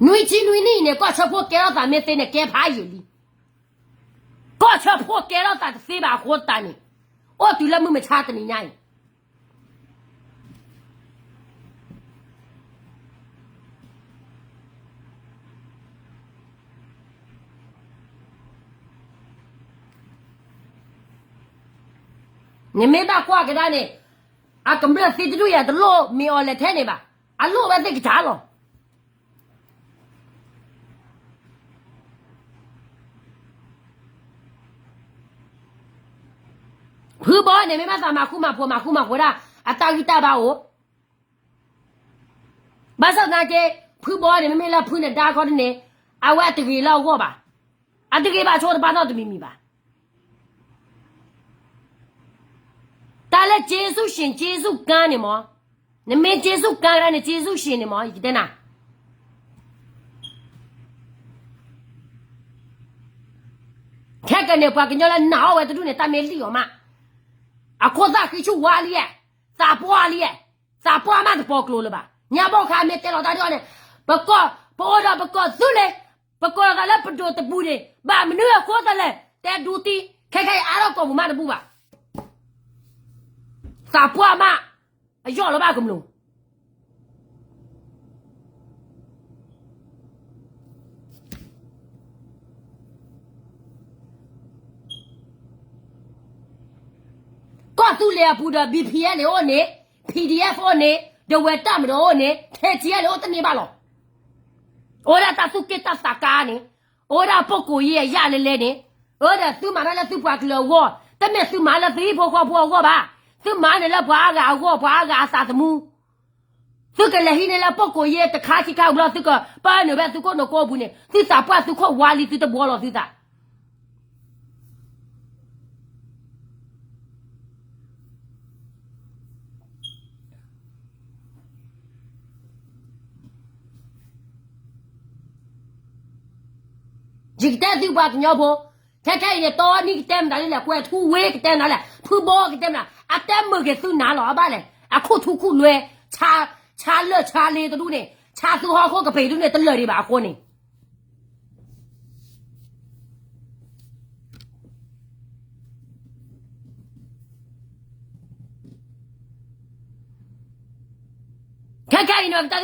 နွံဆံနွံနံၣ်အံၤန့ၣ် ကီၢ်ဆၢဖှိၣ်ကဲထီၣ်သးမ့ၢ်သ့န့ၣ် ကဲဖးယံာ်လံ. ကီၢ်ဆၢဖှိၣ်ကဲထီၣ်သးတသ့ဘၣ်အဃိသတးန့ၣ်, အိၣ်တုၤလၢမုၢ်မဆါတနံၤညါအံၤ နမ့ၢ်ဘၣ်ကွၢ်ကဒါန့ၣ်, အကမျၢၢ်သံတဒူၣ်ယၤ တလိၣ်မ့ၢ်အီၤလဲၣ်ထဲန့ၣ်ဘၣ်, အလိၣ်ဝဲသ့ၣ်ကစၢ်လီၤ. ဖုဘီန့ၣ် မ့ၢ်ဘၣ်သးမၤဃူမၤဖိး မၤဃူမၤဖိးဒၣ် အတၢ်ဂံၢ်တၢ်ဘါအိၣ်, ဘၣ်ဆၣ်သနာ်က့ ဖုဘီန့ၣ် မ့မ့ၢ်လၢဖုနဒါခီတန့ၣ်, အဝဲအတဂ့ၤလၢအဂီၢ်ဘၣ်, အတဂ့ၤဘၣ်ဆိတဘၣ်နီတမံၤမံၤဘၣ်. တၢ်လၢ ကျေးဇူးရှင် ကျေးဇူးကန်း န့ၣ်မ့ၢ်, နမ့ၢ် ကျေးဇူးကန်း ကဒါန့ၣ် ကျေးဇူးရှင် န့ၣ်မ့ၢ် ယကတဲနၤ, ခဲကနံၣ်န့ၣ် ပှၤကညီလၢနာ်အီၤဝဲတဒူၣ်န့ၣ် တၢ်မ့ၢ်လံၣ်အီၤမး, အခိၣ်သၣ်ဃံဆူၣ်ဝါလံ, သးပှၢ်လံ, သးပှၢ်မးတပိာ်ကျိၤလၢၤဘၣ်. ညါဘီၣ်ခါမ့ၢ်တဲလီၤတၢ်ဒ်အံၤန့ၣ်, ပကီၢ်, ပအိၣ်ဒီးပကီၢ်သူလ့ၤ, ပကိးလီၤသးလၢပဒိၣ်တပူၤန့ၣ် ဘၣ်မနုၤအဃိသလဲၣ်, တဲဒူတံၢ်, ခဲခဲအံၤအါထီၣ်ကိာ်ပူၤမးတဘူၣ်ဘၣ်. သးပှၢ်မး, အယီၢ်လီၤဘၣ်ကမျၢၢ် ကီၢ်သူလ့ၤအပူၤဒီး ဘံၣ်ဖံၣ်အဲလ့ၣ် အိၣ်န့ၣ်, ဖံၣ်ဒံၣ်အဲၣ် အိၣ်န့ၣ်, ဒဝဲၤတၢ်မဒီးအိၣ်န့ၣ်, ခဲကံၣ်အဲလ့ၣ် အိၣ်တန့ၢ်ဘၣ်လီၤ. အိၣ်ဝဲဒၣ်တၢ်သူၣ်က့ၣ်တၢ်သးကါန့ၣ်, အိၣ်ဝဲဒၣ်အပကိးယ့အယၣ်လဲလဲန့ၣ်, အိၣ်ဒီးသုမၤတၢ်လၢသုပှၤကလုာ်အဂီၢ်, တမ့ၢ်သုမၤလၢသုဟံၣ်ဖိဃီဖိအဂီၢ်ဘၣ်. သုမၤန့ၣ်လၢပှၤအါဂၤအဂီၢ်, ပှၤအါဂၤအသးသမူ သုကလဲၤဟံးန့ၢ်လၢပကိးယ့တခါခံခါဘျီ, သုကပာ်နုာ်ဝဲသုခိၣ်နူာ်ကိးပူၤန့ၣ်, သုသးပှၢ်သုခိၣ်ဝါလံသုတဘှီလီၤသုသး. ယကတဲသုပှၤကညီဖိ, ခဲခဲအံၤန့ၣ် တီနံၣ်ကတဲမတၤလဲၣ်, ကွဲၤထူဝ့ကတဲမတၤလဲၣ်, ဖုဘီကတဲမတၤ, အတဲမုာ်က့ၤသုနၤလီၤ. အဘၣ်လဲၣ်, အခိၣ်ထူခိၣ်လွဲ, ဆါလၢာ်ဆါလ့တဒူၣ်န့ၣ်, ဆါသူဟီၣ်ခိၣ်ကပ့ၤတဒူၣ်န့ၣ် တလၢာ်ဒံးဘၣ်အဃိန့ၣ် ခဲခဲအံၤန့ၣ် ပက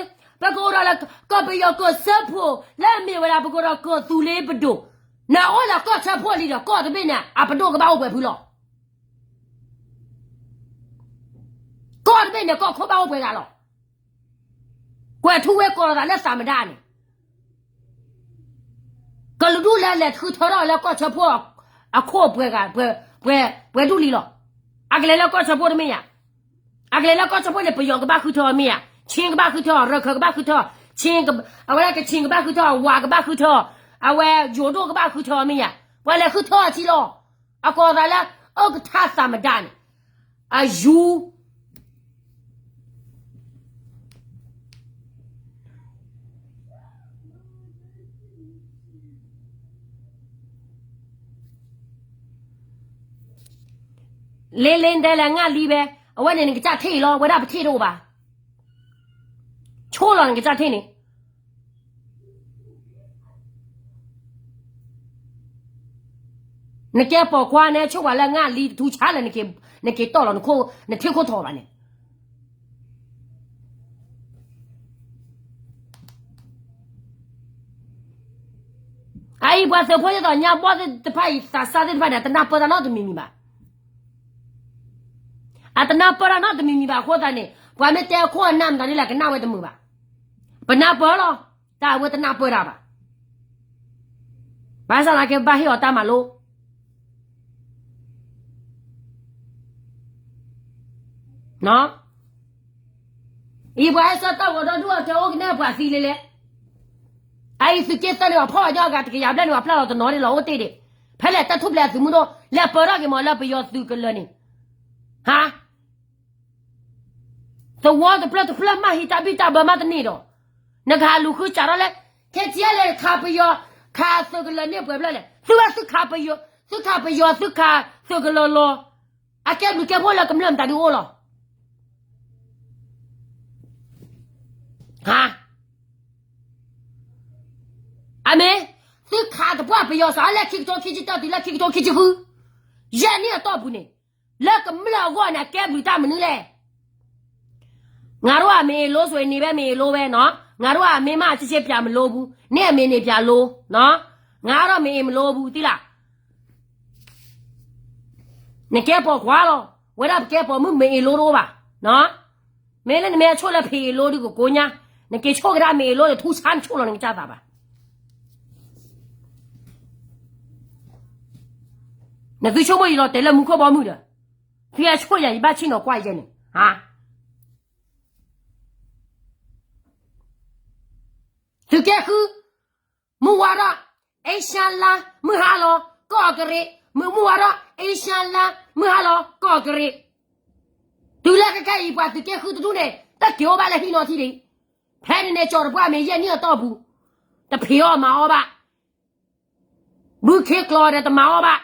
အိၣ်ဒီးလၢ ကီၢ်ပယီၤကီၢ်စၢဖှိၣ် လၢအမ့ၢ်ဝဲဒၣ်ပကအိၣ်ဒီးကီၢ်သူလ့ၤပဒိၣ်, နအိၣ်လၢကီၢ်စၢဖှိၣ်လံဒီး ကီၢ်တဘ့ၣ်န့ၣ် အပဒိၣ်ကဘၣ်အိၣ်ပှဲၤဖုလီၤ. ကီၢ်တဘ့ၣ်န့ၣ် ကီၢ်ခိၣ်ဘၣ်အိၣ်ပှဲၤဂၤလီၤ. ကွဲၤထူဝ့ကိးလီၤသးလၢသးမဒါန့ၣ် ကလုာ်ဒူၣ်လၢလဲၤဃုထၢထီၣ်လၢကီၢ်စၢဖှိၣ်အခိၣ်ပှဲၤဂၤ, ပှဲၤဒူၣ်လံလီၤ. အကလဲၤလၢကီၢ်စၢဖှိၣ်တမ့ၢ်ယၤ, အကလဲၤလၢကီၢ်စၢဖှိၣ်န့ၣ် ပယီၤကဘၣ်ဃုထၢအီၤမ့ၢ်ယၤ, ခ့ကဘၣ်ဃုထၢအီၤ, ရခၢၣ်ကဘၣ်ဃုထၢအီၤ, အဝဲဒၣ်ကခ့ၣ်ကဘၣ်ဃုထၢအီၤ, ဝၤကဘၣ်ဃုထၢအီၤ, အဝဲယိၤဒိၣ်ကဘၣ်ဃုထၢအီၤမ့ၢ်ယၤ, ပှၤလဲၤဃုထၢအီၤထံလီၤ. အကိးသးလၢ အကထါသးမဒါန့ၣ် အယူ လ့လ့တဲလဲၣ် ငါလံဝဲ, အဝဲန့ၣ်နကစၢ်ထ့ၣ်လီၤ, ဝဲဒၣ်ပထ့ၣ်တအိၣ်ဘၣ်. ဆိလီၤနကစၢ်ထ့ၣ်န့ၣ်. နကဲပိာ်ခွါန့ၣ် ဆိၣ်ပှၤလၢအငါလံတထူဆါလၢ နက့ၤတီၢ်လီၤ နထံခိၣ်ထီၣ်ဘၣ်န့ၣ် အအံၤပှၤသုးဖိသ့ၣ်တဖၣ်ညါဘီသ့ၣ်တဖၣ်အံၤ သးစၢ်သ့ၣ်တဖၣ်န့ၣ် အတနၢ်ပၢၢ်တၢ်နီတမံၤမံၤဘၣ်. အတနၢ်ပၢၢ်တၢ်နီတမံၤမံၤဘၣ်အဃိသတးန့ၣ် ပှၤမ့ၢ်တဲအခိၣ်အနၢ်မတၤဒ်လဲၣ် ကနၣ်ဝဲတမုာ်ဘၣ်. ပနၢ်ပၢၢ်လီၤ. တၢ်အဝဲတနၢ်ပၢၢ်တၢ်ဘၣ်. ဘၣ်ဆၣ်သနာ်က့ဘၣ်ဟ့ၣ်အီၤတၢ်မၤလိ အံၤပှၤဟဲဆှၢတၢ်ဂီၤဒီဒူၣ်အကဲအိၣ်ကနဲၣ်ပှၤသံလဲၣ်လဲၣ်. အအံၤသုးက့သၢန့ၣ် ပှၤဖီၣ်ဘၣ်ညီအဂၤတကယၤဘျဲၣ်န့ၣ် ပှၤပျၢ်လီၤတနီၤန့ၣ်လီၤ အိၣ်တ့ၢ်ဒံး. ဖဲလဲၣ်တၢ်ထူၣ်ဖျဲးအသုးမုၢ်ဒိၣ် လဲၤပၢၢ်ထီၣ်က့ၤမးလၢပယီၤသုးကလၢၤန့ၣ် ဟါ သဝီတဖျၢၣ်တဖျၢၣ်မးဟံးတၢ်ဘံၣ်တၢ်ဘၢမးတန့ၢ်ဒီး နကဟးလူၤဃုစးထီၣ်လၢ ခဲထံလၢခးပယီၤ ခးသုးကလၢၤန့ၢ်ပှဲၤဖျၢၣ်လဲၣ် သုဝဲသုခးပယီၤ သုခးပယီၤ သုခးသုးကလၢၤလီၤ. အကဲဘျုးကဲဖှိၣ်လၢကမျၢၢ်မတၤဒုအိၣ်လီၤ. ဟါ အမ့ၢ် သုခးတပှၢ်ပယီၤစးလၢခံကထိခံဆံတၢ တုၤလၢခံကထိခံဆံဃု ယဲၢ်နံၣ်အတီၢ်ပူၤန့ၣ် လၢကမျၢၢ်အဂီၢ်န့ၣ် အကဲဘျုးတၢ်မနုၤလဲၣ်. ငါတို့အမေလိုဆိုရင် နေပဲမေလိုပဲနော်. ငါတို့အမေမှ ချစ်ချစ်ပြမလို့ဘူး. နမ့ၢ်န့ၣ်ပြလို့နော်. ငါတော့မေလိုဘူး သိလား. နကဲပိာ်ခွါလီၤ. ဝဲဒၣ်ပကဲပိာ်မုၣ် မေလိုတအိၣ်ဘၣ်နော်. မ့ၢ်လၢနမ့ၢ်ဆိၣ်လၢ ဖေလို ဒုးကကိးညါ, နက့ၤဆိၣ်ကဒါ မေလို တထူဆါနဆိၣ်လီၤ နကစၢ်သးဘၣ်. နသုဆိကမိၣ်ယလီၤတဲာ်လၢမူခိၣ်ဘီမုၢ်ဒီး, သုဟဲဆိၣ်ယၤ ယဘၣ်ဆ့ၣ်နီၤကွၢ်ယဲန့ၣ်, ဟါ. သုးက့ဃု, မုၢ်ဝါထီၣ်, အ့ရှါလါ, မုၢ်ဟါလီၤ, ကီၢ်ကရ့း, မုၢ်မုၢ်ဝါထီၣ်, အ့ရှါလါ, မုၢ်ဟါလီၤ, ကီၢ်ကရ့း. တုၤလၢခဲကနံၣ်အံၤ ပှၤသုးက့ဃုတဒူၣ်န့ၣ် တက့ၤအိၣ်ဘၣ်လၢဟံၣ်နီၤထံဒံး. ဖဲန့ၣ်န့ၣ် ကၠီၤတပှၢ်မ့ၢ်ယဲၢ်နံၣ်အတီၢ်ပူၤ, တဖံးအီၣ်မၤအီၣ်ဘၣ်, ဘုခ့ကျိာ်ဒီးတမၤအီၣ်ဘၣ်.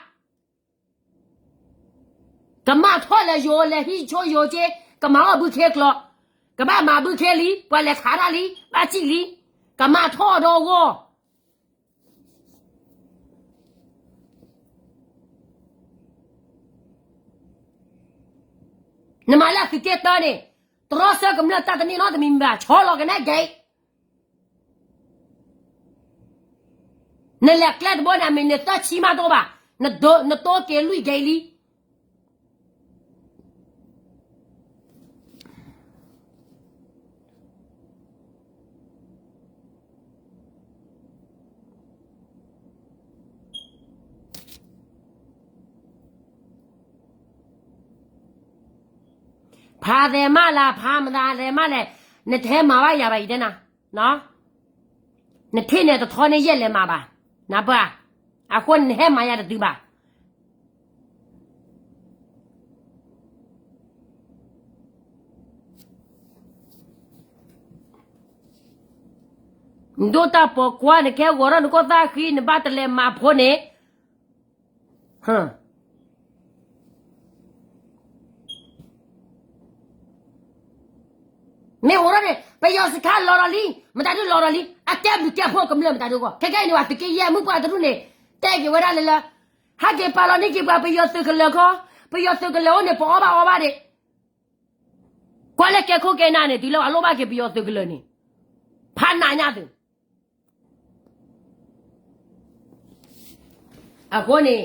ကမၣ်ထီၣ်လဲၤယိာ် လဲၤဟံးဆိယိာ်က့, ကမၤအီၣ်ဘုခ့ကျိာ်, ကဘၣ်မၤဘုခ့လံ, ပှၤလဲၤခးတၢ်လံ, ဘၣ်စံၣ်လံ, ကမၣ်ထီၣ်ဒီဂီၢ်. နမၤလၢသုးက့တၢန့ၣ်, တြီဆၢကမျၢၢ်တၢ်တန့ၢ်နီတမံၤမံၤဘၣ်, ဆီလီၤကနဲကဲ. နလဲၤကျဲတဘိန့ၣ် အမ့ၢ်န့ၣ်သၢဆံမးတအိၣ်ဘၣ်, နတိက့ၤလွံၢ်ကဲလံ. ဖးသဲးမးလၢ ဖးမတၤသဲးမးလဲၣ်, နတဟဲမၤဘၣ်ယၤဘၣ် ယတဲနၤ, နထံၣ်န့ၣ်တထီန့ၣ်ယဲၢ်လဲၤမၤဘၣ်, နပၢ်, အဃိန့ၣ်နဟဲမၤယၤတတုၤဘၣ်. နဒိၣ်တၢ်ပိာ်ခွါ နကဲဂီၤထီၣ်နကီၢ်သၣ်ဃံ နဘၣ်တလဲၤမၤဖိန့ၣ်, မ့ၢ်အိၣ်ထီၣ်န့ၣ် ပယီၤစခါလီၤဒီးလံ, မတၤဒုလီၤဒီးလံ, အကဲဘျုးကဲဖှိၣ်ကမျၢၢ်မတၤဒုအဂီၢ်. ခဲကနံၣ်အံၤန့ၣ် ပှၤသုးက့ယဲၢ်မုၣ်ပှၢ်တဒူၣ်န့ၣ် တဲက့ၤဝဲဒၣ်လၢလၢ, ဟဲက့ၤပာ်လီၤန့ၢ်က့ၤပှၤပယီၤသုးကလၢၤခီ, ပယီၤသုးကလၢၤအိၣ်န့ၣ် ပအီၣ်ဘၣ်အီဘၣ်ဒံး. ကွၢ်လၢကဲခိၣ်ကဲနၢ်န့ၣ် တုၤလၢပှၤလိၣ်ဘၣ်က့ၤပယီၤသုးကလၢၤန့ၣ်, ဖးနးညါသုး. အဃိန့ၣ်,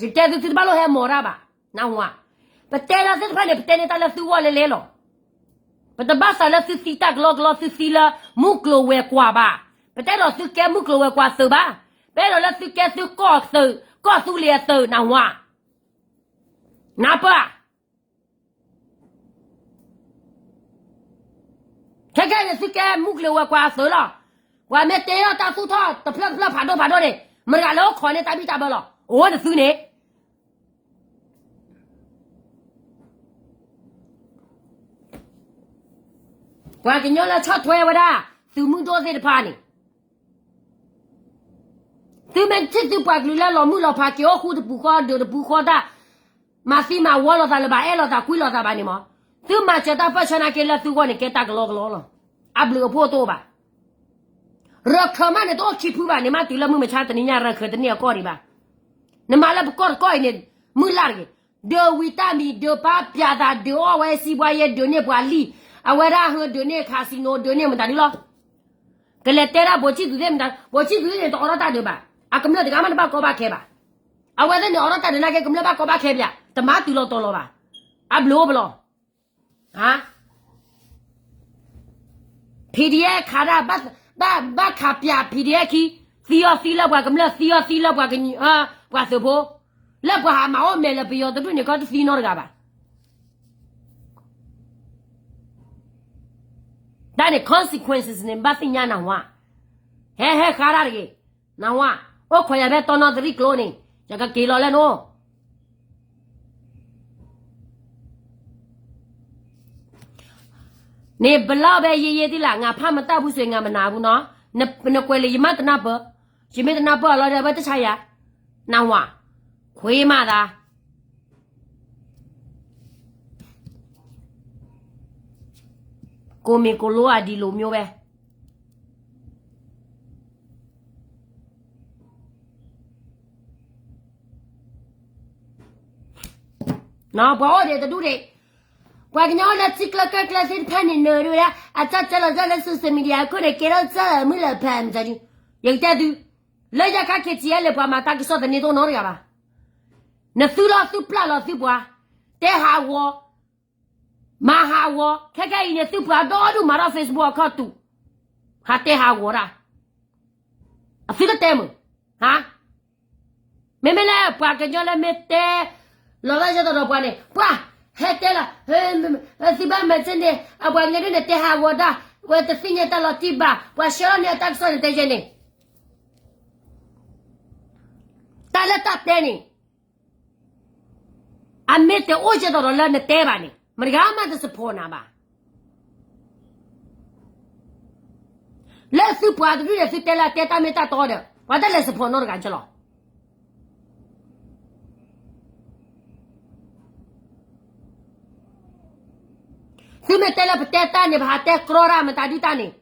ယတဲသုသုတဘၣ်လိၣ်ဟဲမီၤတၢ်ဘၣ်, နၢ်ဟူဧါ. ပတဲတၢ်သ့ၣ်တဖၣ်န့ၣ် ပတဲန့ၢ်တၢ်လၢသုဂီၢ်လဲလဲလီၤ. ပတဘၣ်သးလၢသုသံတၢ်ကလီကလီ သုသံလၢမုၢ်ကျိၤဝဲၤကွာ်ဘၣ်. ပတဲဒီးသုကဲမုၢ်ကျိၤဝဲၤကွာ်သုးဘၣ်. ပအဲၣ်ဒိးလၢသုကဲသုကီၢ်သုး, ကီၢ်သူလ့ၤအသုး နၢ်ဟူဧါ. နၢ်ပၢၢ်ဧါ. ခဲကနံၣ်အံၤန့ၣ် သုကဲမုၢ်ကျိၤဝဲၤကွာ်အသုးလီၤ. ပှၤမ့ၢ်တဲထီၣ်တၢ်သူၣ်ထီၣ်တဖျၢၣ်တဖျၢၣ်ဖးဒိၣ်ဖးဒိၣ်န့ၣ် မတၤဂၤလၢအိၣ်ခိးန့ၢ်တၢ်ဘံၣ်တၢ်ဘၢလီၤ. အိၣ်နသုန့ၣ် ပှၤကညီလၢဆီၣ်ထွဲဝဲဒၣ် သုးမုၢ်ဒိၣ်သ့ၣ်တဖၣ်န့ၣ်, သုမ့ၢ်ထံၣ်သုပှၤကလုာ်လၢလီၤမုၢ်လီၤဖး က့ၤအိၣ်ဃူတပူၤဃီ ဒုးတပူၤဃီတၢ်, မၤသံမၤဝီလိာ်သးလၢၤဘၣ် အဲၣ်လိာ်သးကွံလိာ်သးဘၣ်န့ၣ်မး, သုမၤစၢၤတၢ်ပၢၢ်ဆၢနာ်က့လၢသုဂီၢ်န့ၣ် ကဲတၢ်ကလီကလီလီၤ. အဘျုးအဖှိၣ်တအိၣ်ဘၣ်. ရခၢၣ်မးန့ၣ် တအိၣ်ခံဖုဘၣ်န့ၣ် မ့ၢ်တုၤလၢမုၢ်မဆါတနံၤညါ ရခၢၣ်တန့ၢ်အကီၢ်ဒံးဘၣ်. နမၤလၢပကီၢ်တကီၢ်အံၤန့ၣ် မုၢ်လၢ်တဂ့ၤ, ဒုးဝံတၢ်မံၤ ဒုးပာ်ပၠးသး ဒုးအီၣ်ဝဲစံးပှၤယဲ ဒုးန့ၢ်ပှၤလံၢ်, အဝဲဒၣ်ဟၢဒုးန့ၢ် casino ဒုးန့ၢ်မတၤဒုလီၤ. ကလဲၤတဲဒၣ်ဘိးဆံၣ်သူးသ့ၣ်မတၤ, ဘိးဆံၣ်သူးသ့ၣ်န့ၣ် တအိးထီၣ်တၢ်ဒုးဘၣ်, အကမျၢၢ်တဂၤမးတဘၣ်ကီဘၣ်ခဲဘၣ်. အဝဲသ့ၣ်န့ၣ် အိးထီၣ်တၢ်ဒုးနာ်က့ ကမျၢၢ်ဘၣ်ကီဘၣ်ခဲပယၤ, တမၤတုၤလီၤတီၤလီၤဘၣ်, အဘျုးအိၣ်ပလီၢ်. ဟါ PDF ခးဒၣ်, ဘၣ်ခးပၠး PDF ခံ, သံအီၤသံလၢပှၤကမျၢၢ် သံအီၤသံလၢပှၤက, ပှၤသုးဖိ, လၢပှၤဟးမၤအိၣ်မဲာ်လၢပယီၤတဒူၣ်န့ၣ် ကီတသံနီတဂၤဘၣ်. တၢ်န့ၣ် consequences န့ၣ် ဘၣ်သ့ၣ်ညါနၢ်ဟူဧါ, ဟဲဟဲဃါတၢ်တဂ့ၤ, နၢ်ဟူဧါ, အိၣ်ခိးယၤဖဲတီနီသရံၣ်ကျိန့ၣ် ယကက့ၤလီၤလၢနအိၣ် န့ၣ်ဘျီဖဲယဲယဲသ့ၣ်လၢ ငါဖးမတၢ်ဘူးစ့ၢ် ငါမနၤဘူးနီၤ, နကွဲးလံာ်ယမ့ၢ်တနၢ်ပၢၢ်, ယမ့ၢ်တနၢ်ပၢၢ်အလီၢ်ဒီး အဝဲတဆါယၤ, နၢ်ဟူဧါ, ခွ့မးသး ကိးမံၤကိးလိအဒံးလိာ်မ့ၢ်ဝဲ ပှၤအိၣ်ဒံးတဒူၣ်ဒံး, ပှၤကညီအိၣ်လၢထံကျိကီၢ်ကျိသ့ၣ်တဖၣ်န့ၣ် နၢၤဒ်ဝဲဒၣ် အတၢ်တဲလီၤတၢ်လၢ social media အခိၣ်န့ၣ် ကဲထီၣ်တၢ်လၢမုၢ်လၢ်ဖးမတၤဒု, ယကတဲသု, လၢယခါ KTLA ပှၤမၤတၢ်ကစီၣ်သန့ၤတအိၣ်နီတဂၤဘၣ်. နသုလီၤသုပျၢ်လီၤသုပှၤ, တဲဟးဂီၤ, မၤဟးဂီၤ, ခဲခဲအံၤန့ၣ် သုပှၤဒီဒူၣ်မၤထီၣ် Facebook အခီၣ်တူာ်, ဟးတဲဟးဂီၤတၢ်, အသုတတဲမုာ်, ဟါ, မ့မ့ၢ်လၢပှၤကညီလၢမ့ၢ်တဲ လီၤဘၣ်ယဲၢ်တီၤဒီးပှၤန့ၣ် ပှၤဟဲတဲလီၤ, သုဘၣ်မၤစ့ၢ်န့ၣ် အပှၤကညီဒ်န့ၣ် တဲဟးဂီၤတၢ်, ဝဲတသ့ၣ်ညါတၢ်လီၤတံၢ်ဘၣ်, ပှၤဆှၢလီၤန့ၢ်အတၢ်ကစီၣ်န့ၣ် တဲယဲၢ်န့ၣ် တၢ်လၢတၢ်တဲန့ၣ် အမ့ၢ်တအိၣ်ယဲၢ်တီၤဒီးလၢနတဲဘၣ်န့ၣ် မတဂၤမးတ support နၤဘၣ်. လၢသုပှၤတဒူၣ်န့ၣ် သုတဲလၢအတဲတၢ်မ့ၢ်တၢ်တီဒီး ပှၤတလဲၤ support နီတဂၤကလီၤ. သုမ့ၢ်တဲလၢပတဲတၢ်န့ၣ် ပဟးတဲကြီတၢ်မတၤဒုတၢ်န့ၣ်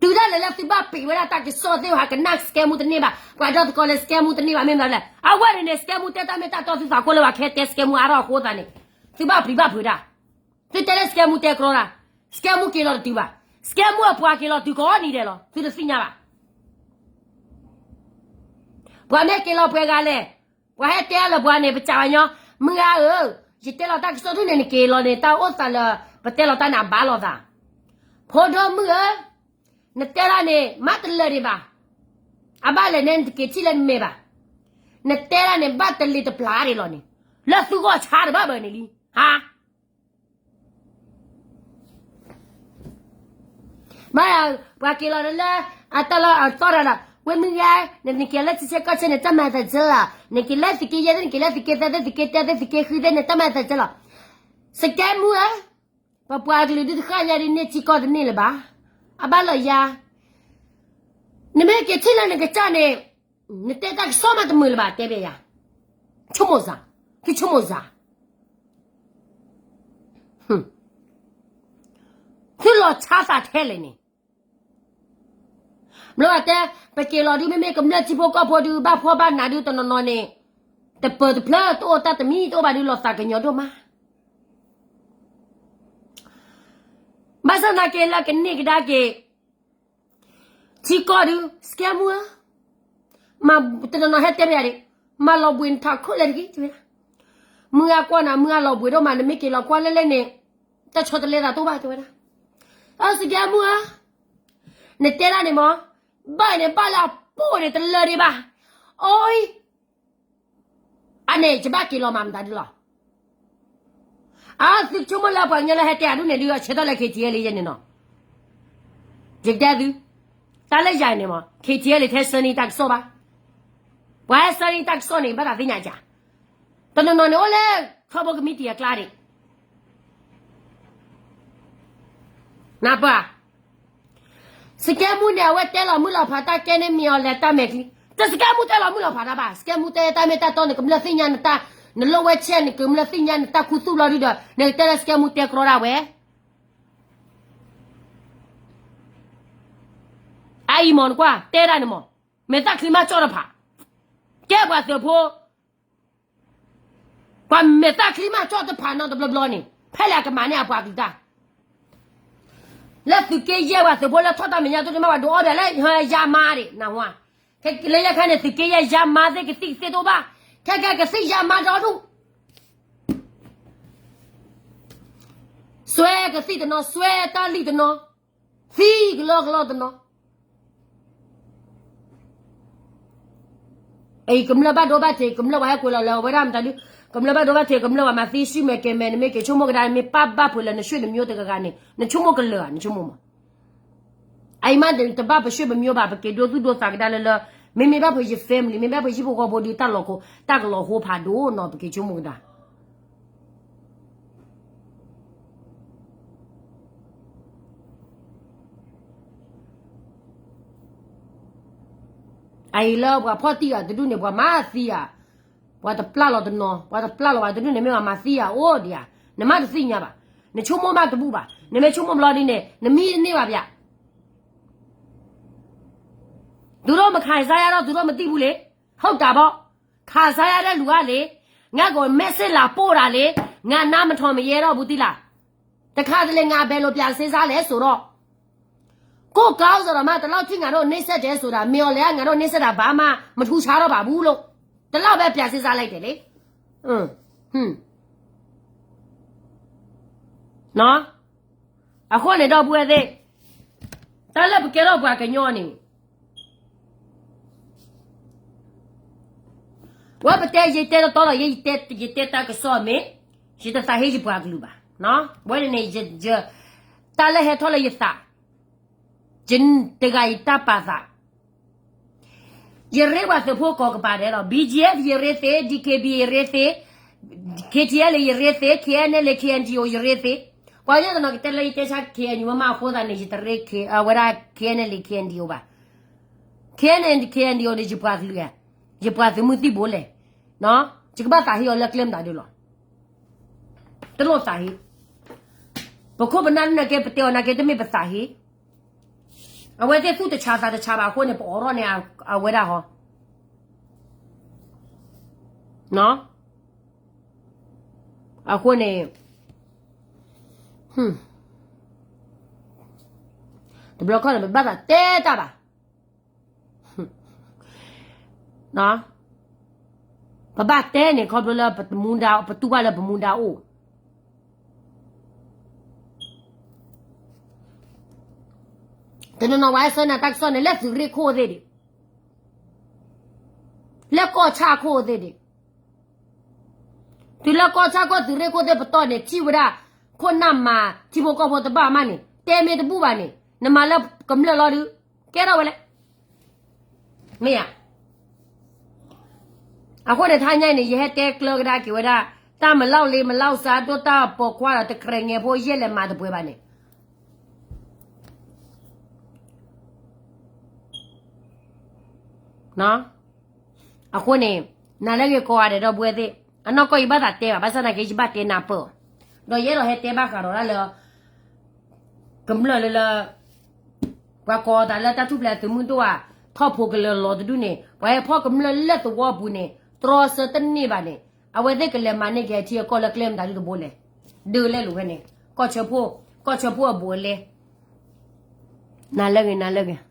တုၤဒၣ်လဲာ်လၢသုဘၣ်ပံးဝဲဒၣ်တၢ်ကစီၣ်သ့ၣ် ဟးကနၣ် scam မူတန့ၢ်ဘၣ်, ပှၤဒီသကိးလဲၤ scam မူတန့ၢ်ဘၣ် မ့ၢ်မတၤလဲၣ်. အဝဲန့ၣ်န့ၣ် scam မူတဲတၢ်မ့ၢ်တၢ်တီ သုသးကိၢ်လၢပှၤခဲတဲ scam မူအါထီၣ်အဃိသတးန့ၣ် သုဘၣ်ပျံၤဘၣ်ဖုးတၢ်. သုတဲလၢ scam မူတဲကြီတၢ်, scam မူက့ၤလီၤတတုၤဘၣ်, scam မူအပှၤက့ၤလီၤတုၤကိးနံၤဒဲးလီၤ သုတသ့ၣ်ညါဘၣ်. ပှၤမ့ၢ်က့ၤလီၤပှဲၤဂၤလဲၣ်, ပှၤဟဲတဲလၢပှၤန့ၣ် ပစံးဘၣ်ညီ, မုၢ်ဂၤဧၢ, ယတဲလီၤတၢ်ကစီၣ်ဒ်န့ၣ် နက့ၤလီၤန့ၣ် တၢ်အိၣ်သးလၢ ပတဲလီၤတၢ်န့ၣ် အဘၣ်လိာ်သး. ဖိဒိၣ်မုၣ်ဧၢ, နတဲဒၣ်န့ၣ် မ့ၢ်တလၢာ်ဒံးဘၣ်. အဘၣ်လဲၣ်န့ၣ် နတက့ၤထံၣ်လၢနမဲာ်ဘၣ်. နတဲဒၣ်န့ၣ် ဘၣ်တလ့ၤတပျၢ်ဒံးလီၤန့ၣ်, လၢသုဂီၢ်ဆါတဘၣ်ဘၣ်န့ၣ်လံ, ဟါ မ့ၢ် ပှၤက့ၤလီၤလၢ အတၢ်လီၢ်အသီၣ်တၢ်ဒီး ဝဲမုၢ်ဂၤ, နက့ၤလၢထံဆၢကီၢ်ဆၢန့ၣ် တၢ်မၤသးစၢၤလီၤ. နက့ၤလၢသုးက့ယဲၢ်သ့ၣ် နက့ၤလၢသုးက့သၢသ့ၣ် သုးက့တၢသ့ၣ် သုးက့ဃုသ့ၣ်န့ၣ် တၢ်မၤသးစၢၤလီၤ. scam မူဧၢ, ပပှၤကလုာ်ဒုးတဃၣ်ညါဒုးန့ၢ်ထံကီၢ်တန့ၢ်လၢၤဘၣ်. အဘၣ်လီၤယၤ, နမ့ၢ်က့ၤထံၣ်လၢနကစၢ်န့ၣ် နတဲတၢ်ကစီၣ်မးတမုာ်လၢၤဘၣ် တဲဘၣ်ယၤ, ဆိကမိၣ်စၢ်, သုဆိကမိၣ်စၢ်, သုလီၤဆါသးထဲလဲၣ်န့ၣ်. ဘျီတဲ, ပက့ၤလီၤဒုး မ့မ့ၢ်ကမျၢၢ်ထံဖိကီၢ်ဖိဒုး ဘၣ်ဖှီၣ်ဘၣ်နးဒုး တနီၤနီၤန့ၣ် တပၢၤတဖျၢၣ် တအိၣ်တၢ်တမံၤတအိၣ်ဘၣ်ဒုး လီၤသးကညီၤဒိၣ်မး. ဘၣ်ဆၣ်သနာ်က့လၢကန့ၢ်ကဒါက့ၤ ထံကီၢ်ဒုး scam မူဧၢ, မၤတနီၤနီၤဟဲတဲဘၣ်ယၤဒံး, မၤလီၤဘှံးနထးခိၣ်လဲၣ်တဂ့ၤ တဲဝဲဒၣ်. မုၢ်ဂၤကွၢ်နၤ မုၢ်ဂၤလီၤဘှံးဒိၣ်မး နမ့ၢ်က့ၤလီၤကွၢ်လဲၣ်လဲၣ်န့ၣ် တၢ်ဆီတလဲသးတအိၣ်ဘၣ် တဲဝဲဒၣ်. အ scam မူဧၢ, နတဲဒၣ်န့ၣ်မ့ၢ် ဘၣ်န့ၣ်ဘၣ်လၢအပိၢ်န့ၣ် တလၢာ်ဒံးဘၣ်. အိၣ်အံၤ အန့ၣ် ယဘၣ်က့ၤလီၤမၤမတၤဒုလီၤ. အသုဆိကမိၣ်လၢပှၤကညီလၢဟဲတဲအဒူၣ်န့ၣ်ဒုး အဆၢထၢၣ်လၢ KTLA ယဲန့ၣ်နီၤ. ယကတဲသု, တၢ်လၢယၤန့ၣ်မ့ၢ် KTLA ထဲဆၢနံတၢ်ကစီၣ်ဘၣ်. ပှၤဟဲဆၢနံတၢ်ကစီၣ်န့ၣ် ဘၣ်သးသ့ၣ်ညါစၢ်. တနီၤနီၤန့ၣ်အိၣ်လၢ ခီဘိကမံးတံာ်အကျါဒံး နၢ်ပၢၢ်, scam မူန့ၣ် အဝဲတဲလီၤမုၢ်လီၤဖးတၢ်ကဲန့ၣ် မ့ၢ်အီၤလဲၤတၢ်မဲာ်ချံ, တ scam မူတဲလီၤမုၢ်လီၤဖးတၢ်ဘၣ်. scam မူတဲတၢ်မ့ၢ်တၢ်တီန့ၣ် ကမျၢၢ်သ့ၣ်ညါနတၢ်, နလိၣ်ဝဲဆဲးန့ၣ် ကမျၢၢ်သ့ၣ်ညါနတၢ်ခူသူၣ်လီၤဒုဒီး နကတဲလၢ scam မူတဲကြီဒၣ်ဝဲ အအံၤမ့ၢ်နကွၢ် တဲဒၣ်န့ၣ်မ့ၢ် မဲာ်သၣ်ချံမးကၠီၣ်တဖၣ်, ကဲပှၤသုးဖိ, ပှၤမဲာ်သၣ်ချံမးကၠီၣ်တဖးနီတဘျီဘျီန့ၣ် ဖဲလဲၣ်အကမၤန့ၢ်အပှၤကလုာ်တၢ်, လၢသုးက့ယဲၢ်ပှၤသုးဖိလၢထီၣ်တၢ်မဲာ်ညါ သုတမ့ၢ်ပှၤဒုးအီၣ်ဘၣ်လၢယါမါဒံး နၢ်ဟူဧါ, လၢယဲခါန့ၣ် သုးက့ယဲၢ်ယါမါသ့ၣ်ကသံၣ်ကသ့တအိၣ်ဘၣ်, ခဲကဲကသံၣ်ယါမါဒီဒူၣ် စွဲကသံၣ်တနီၤ စွဲတၢ်လံၣ်တနီၤ, သံကလီကလီတနီၤ, အံၤကမျၢၢ်ဘၣ်ဒိဘၣ်ထံး ကမျၢၢ်ပှၤဟဲကွဲးလီၤလၢအဝဲဒၣ်မတၤဒု, ကမျၢၢ်ဘၣ်ဒိဘၣ်ထံး ကမျၢၢ်ပှၤမၤသံ ဆူၣ်မဲာ်ကဲၤမဲာ် နမ့ၢ်က့ၤဆိကမိၣ်ကဒါ နမ့ၢ်ပာ်ဘၣ်ဖုးလၢနဆွေနမျိုးတဂၤဂၤန့ၣ် နဆိကမိၣ်ကလၢာ်ဧါ နဆိကမိၣ်မး, အံၤမးတဘၣ်ပဆွေပမျိုးဘၣ် ပက့ၤဒိသူၣ်ဒိသးကဒါလၢလၢ, မ့မ့ၢ်ဘၣ်ဖုးယ family မ့မ့ၢ်ဘၣ်ဖုးယဟံၣ်ဖိဃီဖိဒီး တၢ်လီၤခိ တၢ်ကလီၤဟိဖးဒိၣ်နီၤ ပက့ၤဆိကမိၣ်ကဒါ အအံၤလၢပှၤဖီၣ်တံၢ်အီၤတဒူၣ်န့ၣ် ပှၤမၤသံဧါ, ပှၤတပျၢ်လီၤတနီၤ ပှၤတပျၢ်လီၤဘၣ်တဒူၣ်န့ၣ် မ့ၢ်ပှၤမၤသံဧါ အိၣ်ဒံးဧါ, နမ့ၢ်တသ့ၣ်ညါဘၣ်, နဆိကမိၣ်မးတဘူၣ်ဘၣ်, နမ့ၢ်ဆိကမိၣ်ဘျီဒ်န့ၣ် နမံတန့ၢ်ဘၣ်ဖဲ သူတို့မခံစားရတော့ သူတို့မသိဘူးလေ, ဟုတ်တာပေါ့, ခံစားရတဲ့လူကလေ, ငါ့ကို message လာပို့တာလေ, ငါနားမထောင်မရဲတော့ဘူး သိလား, တခါတလေ ငါဘယ်လိုပြန်စဉ်းစားလဲဆိုတော့, ကိုယ့်ခေါင်းဆောင်တောင်မှ ဒီလောက်ထိ ငါတို့နှိပ်စက်တယ်ဆိုတာ မင်းအောင်လှိုင်က ငါတို့နှိပ်စက်တာ ဘာမှမထူးခြားတော့ပါဘူးလို့ ဒီလောက်ပဲ ပြန်စဉ်းစားလိုက်တယ်လေ, ဟွန်း, နော်, အဃိန့ၣ်ဒီပုၢ်ဝဲၢ်သ့ၣ်, တၢ်လၢပကဲထီၣ်ပှၤကညီန့ၣ်, ဝဲပတဲယတဲတတီဒီး ယတဲတၢ်ကစီၣ်မ့ၢ်, ယတသးဟ့ယပှၤကလုာ်ဘၣ်, ဝဲန့ၣ်န့ၣ်, တၢ်လၢဟဲထီၣ်လၢယသး, ယတဂၤယတၢ်ပာ်သး ယရ့ပှၤသုးဖိကိးကပၤဒဲးလီၤ, BGF ယရ့သ့, DKB ယရ့သ့, KTLA ယရ့သ့, KNLA KNDO ယရ့သ့, ပှၤကညီတနီၤကတဲလၢယတဲဆါ KNU မ့ၢ်မးအဃိသတးန့ၣ် ယတရ့ အဝဲဒၣ် KNLA KNDO ဘၣ်, KNLA KNDO န့ၣ် ယပှၤကလုာ်, ယပှၤသုးမုၢ်သံၣ်ဘိလဲၣ်, ယကဘၣ်သးဟ့အီၤလၢကျဲမတၤဒုလီၤ, တလိၣ်သးဟ့, ပခိၣ်ပနၢ်န့ၣ်က့ ပတဲအီၤနာ်က့ တမ့ၢ်ပသးဟ့ အဝဲသ့ၣ်သူၣ်တဆးသးတဆးဘၣ်အဃိန့ၣ် ပအိးထီၣ်န့ၢ်အဝဲဒၣ်ဟီ, အဃိန့ၣ်, တဘျီခီန့ၣ် ပဘၣ်သးတဲတၢ်ဘၣ် ပဘၣ်တဲန့ၣ် ခီဖျိလၢပမူဒါ ပတူၢ်ဘၣ်လၢပမူဒါအိၣ်, တနီၤနီၤဝဲဆၢနၤတၢ်ကစီၣ်န့ၣ် လၢသုးရ့ၣ်ခိၣ်သ့ၣ်ဒံး, လၢကီၢ်ဆၣ်ခိၣ်သ့ၣ်ဒံး, တုၤလၢကီၢ်ဆၣ်ခိၣ်သုးရ့ၣ်ခိၣ်သ့ၣ်ပတီၢ်န့ၣ် ထံၣ်ဝဲဒၣ် ခိၣ်နၢ်မၤထံဖိကီၢ်ဖိတဘၣ်မးန့ၣ် တဲမ့ၢ်တဘူၣ်ဘၣ်န့ၣ် နမၤလၢကမျၢၢ်လီၤဒုး ကဲထီၣ်ဝဲလဲၣ်, မ့ၢ်ဧါ. အဃိန့ၣ် ထါညါအံၤန့ၣ် ယဟဲတဲကျၢၤကဒါက့ၤဝဲဒၣ် တၢ်မလီၢ်လ့မလီၢ်စး ဒိၣ်တၢ်ပိာ်ခွါဒီး တကြဲးငဲၤဖိယဲၢ်လဲၤမၤတပှဲၤဘၣ်န့ၣ် အဃိန့ၣ် နၤလၢဂ့ၤကိးဂၤဒဲး ဒီပုၢ်ဝဲၢ်သ့ၣ်, အနီၢ်ကီၢ်ယဘၣ်သးတဲဘၣ်, ဘၣ်ဆၣ်သနာ်က့ ယဘၣ်တဲနၢ်ပၢၢ်အီၤ, ဒီးယအဲၣ်ဒိးဟဲတဲဘၣ်ဃးဒီးဒၣ်လၢ ကမျၢၢ်လၢလၢ ပှၤကိးသးလၢတၢ်ထူၣ်ဖျဲးသုးမုၢ်ဒိၣ်ဧါ, ထီၣ်ဖိကလၢၤလီၤတဒူၣ်န့ၣ် ပှၤဟဲဖီၣ်ကမျၢၢ်လၢသဝီပူၤန့ၣ် တြီဆၢတန့ၢ်ဘၣ်န့ၣ် အဝဲသ့ၣ်ကလဲၤမၤန့ၢ်က့ၤအထံအကီၢ်လၢကျဲမတၤဒုတဘိလဲၣ်, ဒုးလဲၣ်လိာ်ဝဲန့ၣ် ကီၢ်ဆၢဖိ, ကီၢ်ဆၢဖိအဘူးအလဲ, နၤလၢဂ့ၤ နၤလၢဂ့ၤ